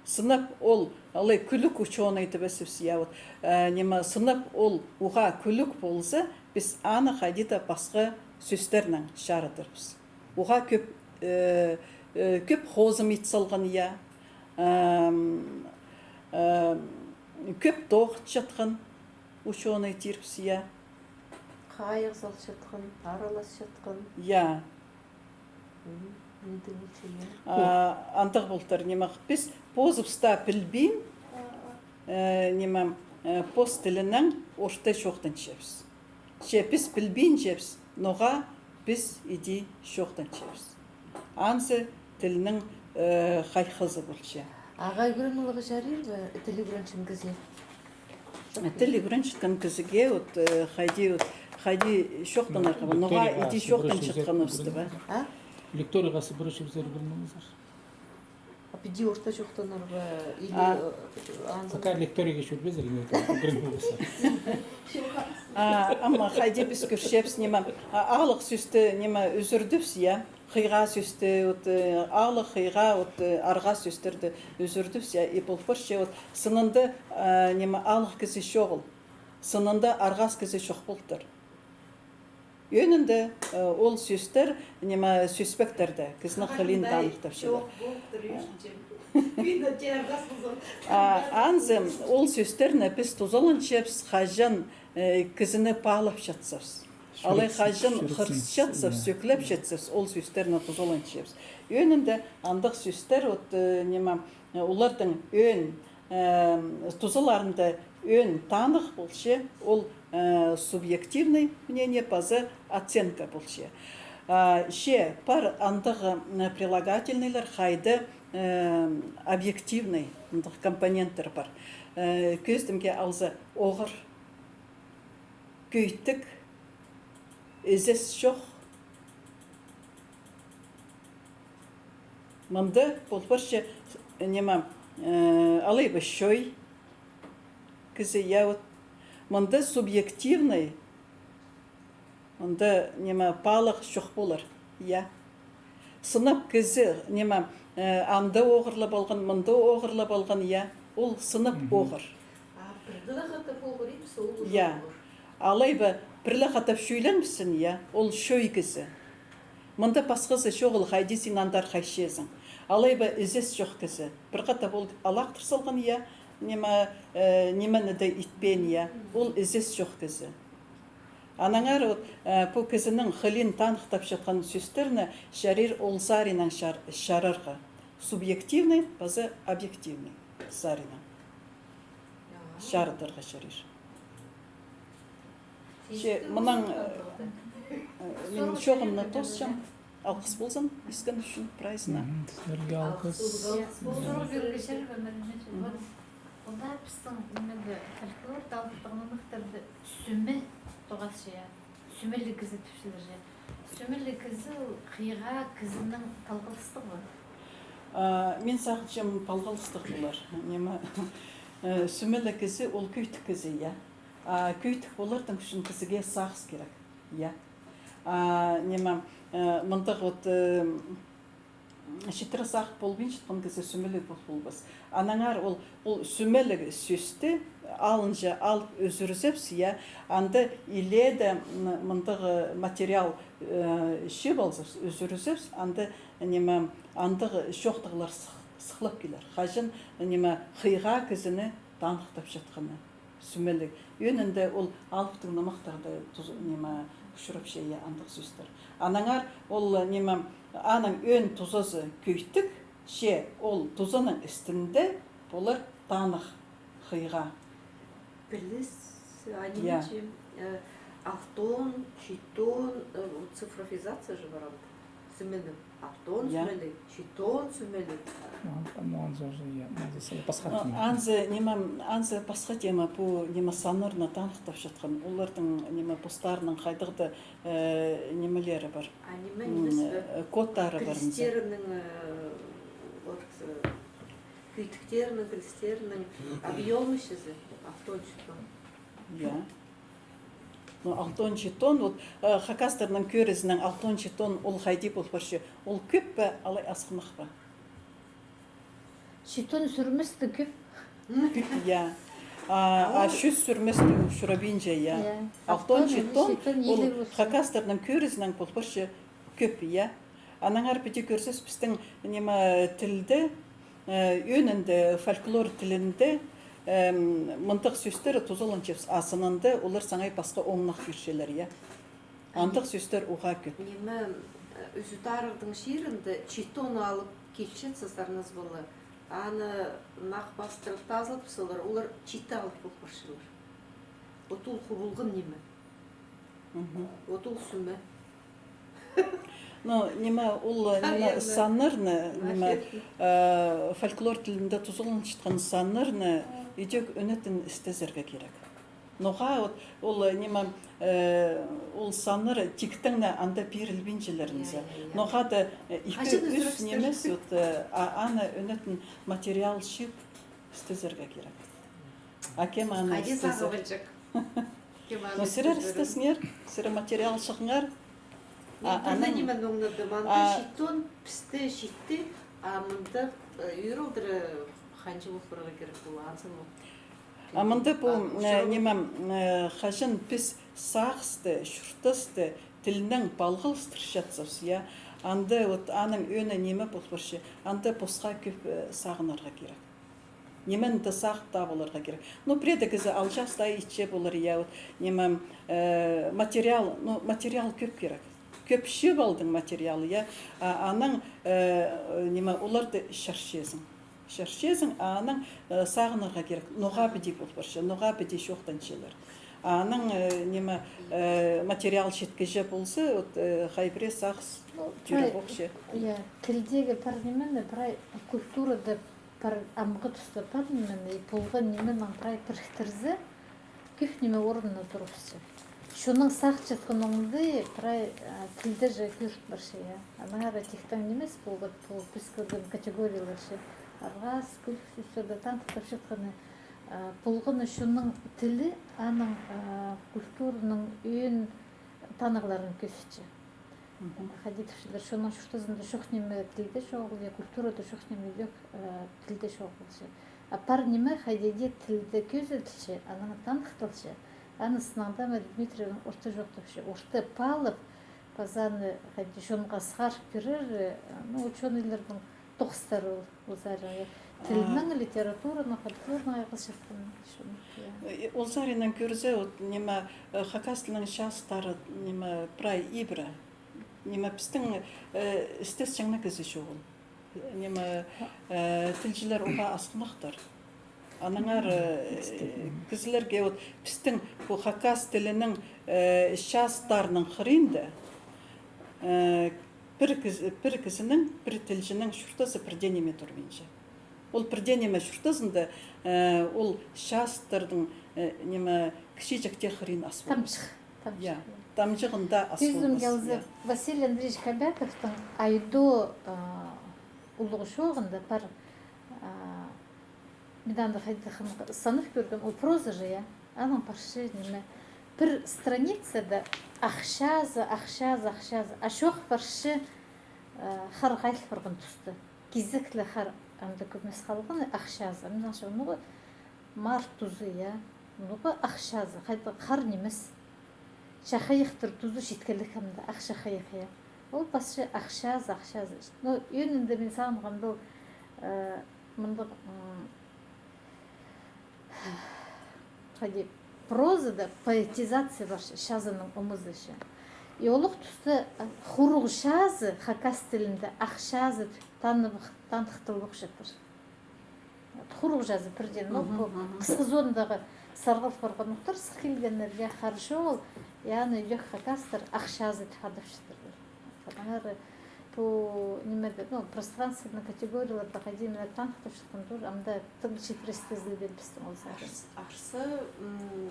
Сынап ол, алай кӱлӱк учёный тібеспіс, я, вот, э, ниме, сынап ол уғаа кӱлӱк полза, піс аны хайди-да пасха сӧстернең чарыдырбыс. Уғаа кӧп, э, э, кӧп хозым ит салған, я. Эм, эм, кӧп тоғынчатхан учёный тирбіс, я. Хайығ салчатхан, араласчатхан. Я. Мгм. Мындағ полча, я. А, андағ полтыр, ниме, піс позыбыс таа пілбин, э, ниме, э, пос тілінең орта чоохтанчабыс. Че піс пілбинчебіс, ноға піс иди чоохтанчабыс. Анзы тілнің, э, хайхазы полча. Ағаа ӱгренерге чарир ба тіл ӱгренчең кізі? Тіл ӱгренчеткен кізіге, вот, э, хайди, вот, хайди чоохтанарға, ноға иди чоохтанчатханыбысты ба? А? Лекторийға сыбыра чӧрзер ӱгренмеңізер. А піди орта чоохтанарға или, а, э, анзы? Пока лекторийға чӧрбезер, ӱгренмеезер. А, ам хайди піс кӧрчебіс, ниме, а, алығ сӧсті, ниме, ӱзӱрдібіс, я? Хыйға сӧсті, вот, э, алығ, хыйға, вот, э, арғаа сӧстерні ӱзӱрдібіс, я, и пол парча, вот, сынында, э, ниме, алығ кізі чоғыл. Сынында арғаа кізі чох полтыр. Ӧӧнінде, э, ол сӧстер, ниме, сӧспектерде, кізінің хылиин таныхтапчалар. А, анзы ол сӧстерні піс тузаланчабыс, хаҷан, э, кізіні паалапчатсабыс. Алай хаҷан хырысчатсабыс, сӧклепчатсабыс, ол сӧстерні тузаланчабыс. Ӧӧнінде андағ сӧстер, вот, э, ниме, э, олардың ӧӧн, э, тузаларында ӧӧн таных полча, ол, э, субъективный мнение паза оценка полча. А, че пар андағ, э, прилагательныйлар, хайда, э, объективный, мындағ компоненттер пар. Э, кӧзідімге алза, оғыр, кӧйтік, ізес чох. Мында пол парча, ниме, э, алай ба чой кізі, я, вот. Мында субъективный, мында, ниме, паалағ чох полар, я. Сынап кізі, ниме, э, анда оғырлап алған, мында оғырлап алған, я, ол сынап оғыр. А пір ле хатап оғыр нимес, ол уже оғыр. Алай ба пір ле хатап чӧйленмессін, я, ол чой кізі. Мында пасхазы чоғыл, хайди син андар хайчазың. Алай ба ізес чох кізі. Пір хатап ол алаахтыр салған, я, ниме, э, нимені дее итпеен, я, ол ізес чох кізі. Аннаңар вот, э, пу кізінің хылиин таныхтапчатхан сӧстерні чарир ол саринаң чар-, чарарға. Субъективный паза объективный саринаң чарыдарға чарир. Че, мынаң, э, мин чоғымны тоосчам. Алғыс ползын, искен ӱчӱн прайзына. Мгм. Сірерге алғыс. Сурығ кӧргечер бе, мін, мін, мін. Ол даа пістің нимеде фольклорда алыптығ нымахтарда сӱме тоғасча, я. Сӱмеліг кізі тіпчелер же. Сӱмеліг кізі ол хыйға кізінің палғалыстығы ба? А, мин сағынчам, палғалыстығ полар. Ниме, э, сӱмеліг кізі ол кӧйтік кізі, я. А кӧйтік поларның ӱчӱн кізіге сағыс кирек, я. А, ниме, э, мындағ вот, э, читіре сағып полбинчатхан кізі сӱмеліг пол-, полбас. Аннаңар ол, ол сӱмеліг сӧсті алынҷа алып ӱзӱрзебіс, я, анда илееде, м, мындағ материал, э, чыып алзабыс, ӱзӱрзебіс, анда, ниме, андағ чоохтағлар сых-, сыхлап килер. Хаҷан, ниме, хыйға кізіні таныхтапчатханы. Сӱмеліг. Ӧӧнінде ол алыптығ нымахтарда туза-, ниме, учурапча, я, андағ сӧстер. Аннаңар ол, ниме, аның ӧӧн тузазы кӧйтік, че ол тузаның істінде полар таных хыйға. Піліс, я, ниме, че, э, алтон, читон, э, вот цифровизация же парған. Сӱмеліг. Алтон, я, сӱмеліг, читон сӱмеліг. Ну, ну, анзы уже, я, анзы сала пасха, ну, тема. Анзы, ниме, анзы пасха тема, пу, ниме, саннарны таныхтапчатхан, оларның, ниме, постарының хайдағ-да, э, нимелері пар. А ниме, м, нимес пе? Э, кодтары пар анзы. Пілістерінің, э, вот, э, кӧйтіктерінің, пілістерінің объёмы чізе, алтон, читон. Я. Ну, алтон, читон, вот, э, хакастарның кӧрізінең алтон, читон ол хайди пол парча? Ол кӧп пе, алай асхынах па? Читон сӱрместіг кӧп. Кӧп, я. А, а чӱс сӱрместіг учурабинча, я. Я. Алтон, алтон, читон, читон ол илиг хакастарның кӧрізінең пол парча кӧп, я. Аннаңар піди кӧрзебіс, пістің, ниме, тілде, э, ӧӧнінде фольклор тілінде, эм, мындағ сӧстер тузаланчабыс, а сынында олар саңай пасха оңнах кӧрчелер, я. Андағ сӧстер уғаа кӧп. Ниме, э, Ӱзӱ Тарығның чирінде читон алып килчетсе сарнас пала, аны нах пастыра тазылап салар, олар читі алып пол парчалар. Вот ол хубулған ниме. Мгм. Вот ол сӱме. Ну, ниме, ол, ниме, наверное, саннарны, ниме, наверное, э, фольклор тілінде тузаланчатхан саннарны идӧк ӧнетін істезерге кирек. Ноға вот ол, ниме, э, ол саннар тиктең не анда пирілбинчелер анзы. Я, я, я. Ноға-да, э, ікі, ӱс нимес, вот, э, а, аны ӧнетін материал чыып істезерге кирек. А кем аны хайди істезер? Сағып алҷых? Кем аны... Ну, сірер істезер? Істезіңер, сірер материал чығыңар. Мин пір ниме оңнадым. Анда читон пісте читті, а мында, э, ӱр алдыра ханҷа пол парарға кирек полар, анзы ма? А мында пу, а, э, ниме, э, хаҷан піс сағысты, чуртасты тілнең палғалыстырчатсабыс, я, анда вот аның ӧӧні ниме пол парча, анда посха кӧп, э, сағынарға кирек. Ниме-де сағып таап аларға кирек. Ну, пірее-де кізі алҷаас таа итче полар, я, вот, ниме, э, материал, ну, материал кӧп кирек. Кӧп чыып алдың материал, я, а, анаң, э, ниме, оларды чарчазың. Чарчазың, а анаң, э, сағынарға кирек. Ноға піди пол парча, ноға піди чоохтанчалар. А анаң, э, ниме, э, материал читкіҷе полза, вот, э, хай пірее сағыс тӧреп охча. Я, тілдегі пір нимені, прай культурада пір амғы туста пар нимені, и полған нименең прай піріктірзе, кӧп ниме орнына турыбысча. Чонның сағынчатхан оңдайы прай, а, тілде же кӧрініп парча, я. Аннаңар тиктең нимес, пу, вот, пу піс кӧрген категориялар че, арғас, кӱлік сӧстерде танытып чатханы, а, полған чонның тілі, аның, а, культураның ӧӧн танығларын кӧзітче. Мгм. Хайди тіпчелер, чонның чуртазында чох ниме тілде чоғыл, я, культурада чох ниме идӧк, э, тілде чоғылча. А пар ниме хайди дее тілде кӧзіділче, анаң таныхталча. Аны сыннаң даа Дмитриевнаң орта чоохтапча. Орта паалап, паза аны хайди чонға сығарып пирер, э, ну, учёныйларның тоғыстары ол, ол саринаң, я. Тілнең, литератураның, фольклорнаң айғасчатхан чон, я. Э, ол саринаң кӧрзе, вот, ниме, э, хакас тілінің чазыттары, ниме, прай ибіре. Ниме, пістің, э, істес чаңнығ кізі чоғыл. Ниме, э, тілҷілер уғаа асхынахтар. Аннаңар, э, кізілерге, вот, пістің пу хакас тілінің, э, чазыттарының хыринда, э, пір кіз-, пір кізінің, пір тілҷінің чуртазы пір дее ниме турбинча. Ол пірдее ниме чуртазында, э, ол чазыттарның, э, ниме, кічіҷек тее хырин ас полар. Тамҷых, тамҷых. Я, тамҷығында ас полбас. Кӧзім килзе, я. Василий Андреевич Кобяковтың «Айдо», а, улуғ чооғында пар, а, мин анда хайдағ-да санап кӧргем, ол проза же, я. Аның парча ниме, пір страницада ах чазы, ах чазы, ах чазы. А чоох парча, а, хар хайыл парған туста. Кизек ле хар анда кӧбімес халған, ах чазы. Мин аңсам, ноға март тузы, я. Ноға ах чазы, хайдағ хар нимес. Чахайахтар тузы читкелек амды, ах чахайах, я. Ол пасча ах чазы, ах чазы. Но ӧӧнінде мин сағынғам, ол, э, мындағ, м, хайди, прозада поэтизация парча, чазының омазы че. И олох туста, а, хуруғ чазы хакас тілінде ах чазы тіп танып, таныхталып ох чатыр. Хуруғ чазы пірдее, ну, пу хысхы зондағы сарғыл парғаннар, сых килгеннерге харчы ол, я, аны ӧӧк хакастар ах чазы тіп адап чатырлар. Аннаңар пу нимеде, ну, пространственный категорияларда хайди ниме таныхтап чатхан тур, амды тың читірестезі дее пістің ол сағыс. Арс-, арса, м,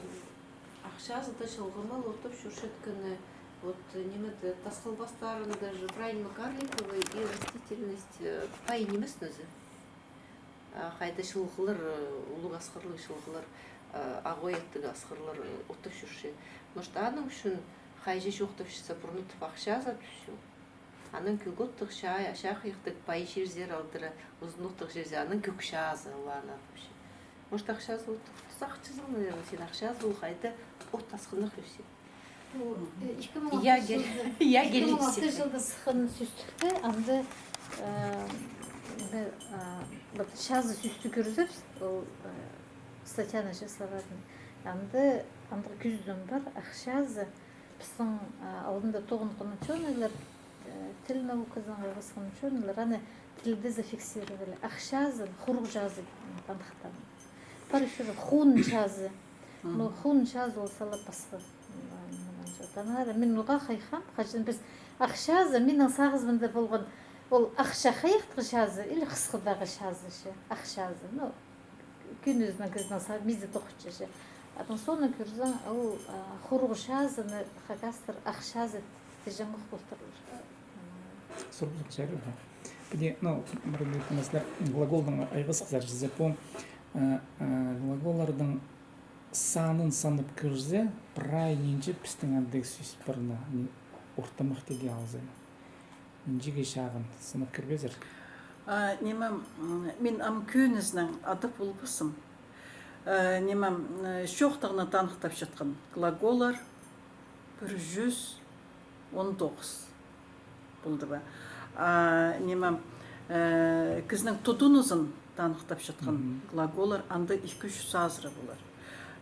ах чазыда чылғымал утып чӧрчеткені, вот, нимеде, тасхыл пастарында же, прай ниме карликовый и растительность, э, пай нимес нооза. А, хайда чылғылар, э, улуғ асхарлығ чылғылар, э, ағаа ӧӧніндегі асхарлар, э, утып чӧрче. Может, аның ӱчӱн хайҷы чоохтапчатса, пурнатып ах чазы тіпче. Анаң кӧк оттығ ча-, чахайахтығ пай чирзер алдыра, узун оттығ чирзер, анаң кӧк чазы, ол аны атапча. Может, ах чазы утып сағынчазың, наверное, син ах чазы ол хайда от асхынах ӧсче. Пу, э, ікі муң алтынҷы чылда, я, ікі муң алтынҷы чылда сыххан сӧстікте, анда, э, бе-, а, вот чазы сӧсті кӧрзебіс, ол, э, статьяны числовать. Анда, анда кӧзідім пар, ах чазы, пістің, а, алдында тоғынған учёныйлар, э, тіл науказынаң айғасхан учёныйлар, аны тілде зафиксировали. Ах чазы, хуруғ чазы, таныхтаан. Пар ещё же хун чазы. Но хун чазы ол сала пасха. Аннаңар мин ноға хайхам, хаҷан піс ах чазы, минің сағызымда полған, ол ах чахайахтығ чазы или хысхыдағы чазы че, ах чазы. Ну, кӧнізінең кізінің са-, миизі тоғынча че. Анаң соонаң кӧрзең, ол, а, хуруғ чазыны хакастар ах чазы тіҷең ох полтырлар. Сурыбызың чарир, ха. Піди, ну, пір мезгіл глаголдаң айғасхазар, че пу, э, э, глаголларның санын санап кӧрзе, прай нинҷе пістің андағ сӧс пар на, ортымах тигі алза. Нинҷе-де чағын санап кӧрбеезер. А, ниме, м, мин ам кӧнізінең адап полбаспын. Э, ниме, м, чоохтағны таныхтапчатхан глаголлар пір чӱс он тоғыс полды ба. А, ниме, э, кізінің тудынызын таныхтапчатхан глаголлар анда ікі чӱс азыра полар.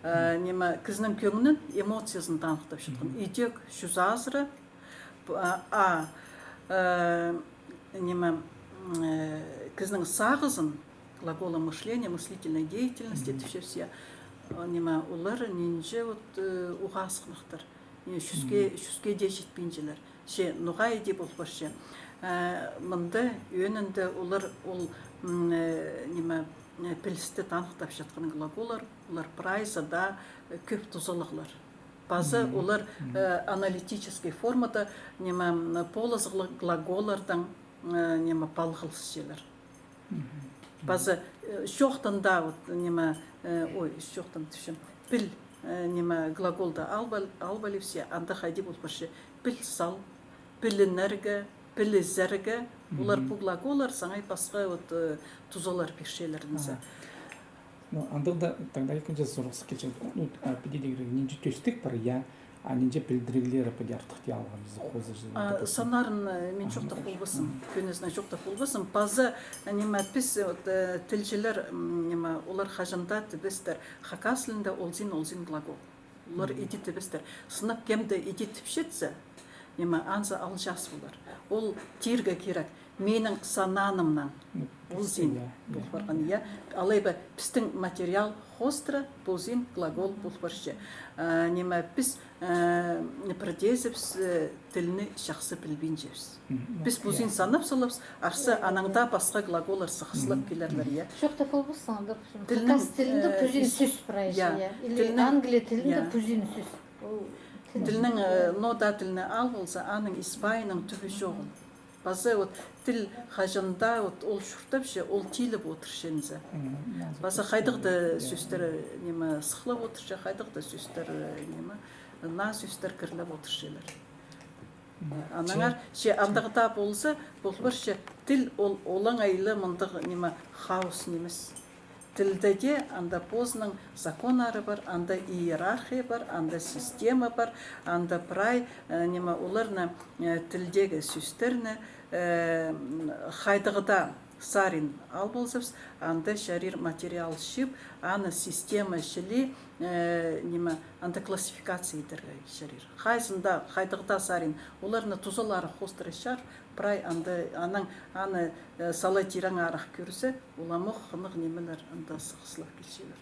Э, ниме, кізінің кӧңнін, эмоциязын таныхтапчатхан идӧк чӱс азыра, а, а, э, ниме, м, э, кізінің сағызын, глаголы мышления, мыслительной деятельности, тіпчебіс, я. Э, ниме, олар нинҷе вот, э, уғаа асхынахтар. Э, чӱске, чӱске дее читпинчелер. Че ноға иди пол парча. Э, мында ӧӧнінде олар ол, м, э, ниме, э, пілісті таныхтапчатхан глаголлар, олар прайзы даа, э, кӧп тузалығлар. Пазы олар, э, аналитический формада, ниме, м, полызығлығ глаголлардаң, э, ниме, палғалысчалар. Пазы, э, чоохтаң даа, вот, ниме, э, ой, чоохтаң тіпчем. Піл, э, ниме, глаголда албал-, албалибыссаң, анда хайди пол парча. Піл сал, пілінерге, пілізерге. Олар пу глаголлар саңай пасха, вот, э, тузалар пирчелер ниме. Ну, андағ даа, тағда ікінҷі сурығ килче. Ну, а, піди дее кирек, нинҷе тӧстік пар, я, а нинҷе пілдіріглері піди артых тее алған, хоза же. А, саннарын, э, мин чоохтап полбаспын, кӧнізінең чоохтап полбаспын. Пазы, э, ниме, піс, вот, э, тілҷілер, м, ниме, олар хаҷан даа тібестер, хакас тілінде олзин, олзин глагол. Олар иди тібестер. Сынап кем-де иди тіпчетсе, ниме, анзы алҷаас полар. Ол тирге кирек. Минің сананымнаң. Ну, Позин пол парған, я. Алай ба пістің материал хоостыра позин глагол пол парча. А, ниме, піс, э, пірдеезібіс, э, тілні чахсы пілбинчебіс. Піс позин санап салабыс, арса анаң даа пасха глаголлар сығысылып килерлер, я. Чоохтап полбассың, да, тілнің, хакас тілінде, э, позин сӧс прай, я, я. Или тілнің, англия тілінде, я, позин сӧс. Ол тіл. Тілнің, э, ноо даа тілні ал полза, аның ис-пайының тӱбі чоғыл. Паза вот тіл хаҷан даа вот ол чуртапча, ол тиліп одырча ниме. Паза хайдағ даа сӧстер, ниме, сыхлап одырча, хайдағ даа сӧстер, ниме, наа сӧстер кірлеп одырчалар. Аннаңар че андағ даа полза, пол парча, тіл ол олаңай ла мындағ, ниме, хаос нимес. Тілде дее анда позының законнары пар, анда иерархия пар, анда система пар, анда прай, э, ниме, оларны, э, тілдегі сӧстерні, э, хайдағ даа сарин ал ползабыс, анда чарир материал чыып, аны система чіли, э, ниме, анда классификация идерге чарир. Хайзында, хайдағ даа сарин, оларны тузалары хоостыра чарир, прай анда, анаң, аны, э, сала тирең арах кӧрзе, уламох хынығ нимелер анда сығысылып килчелер.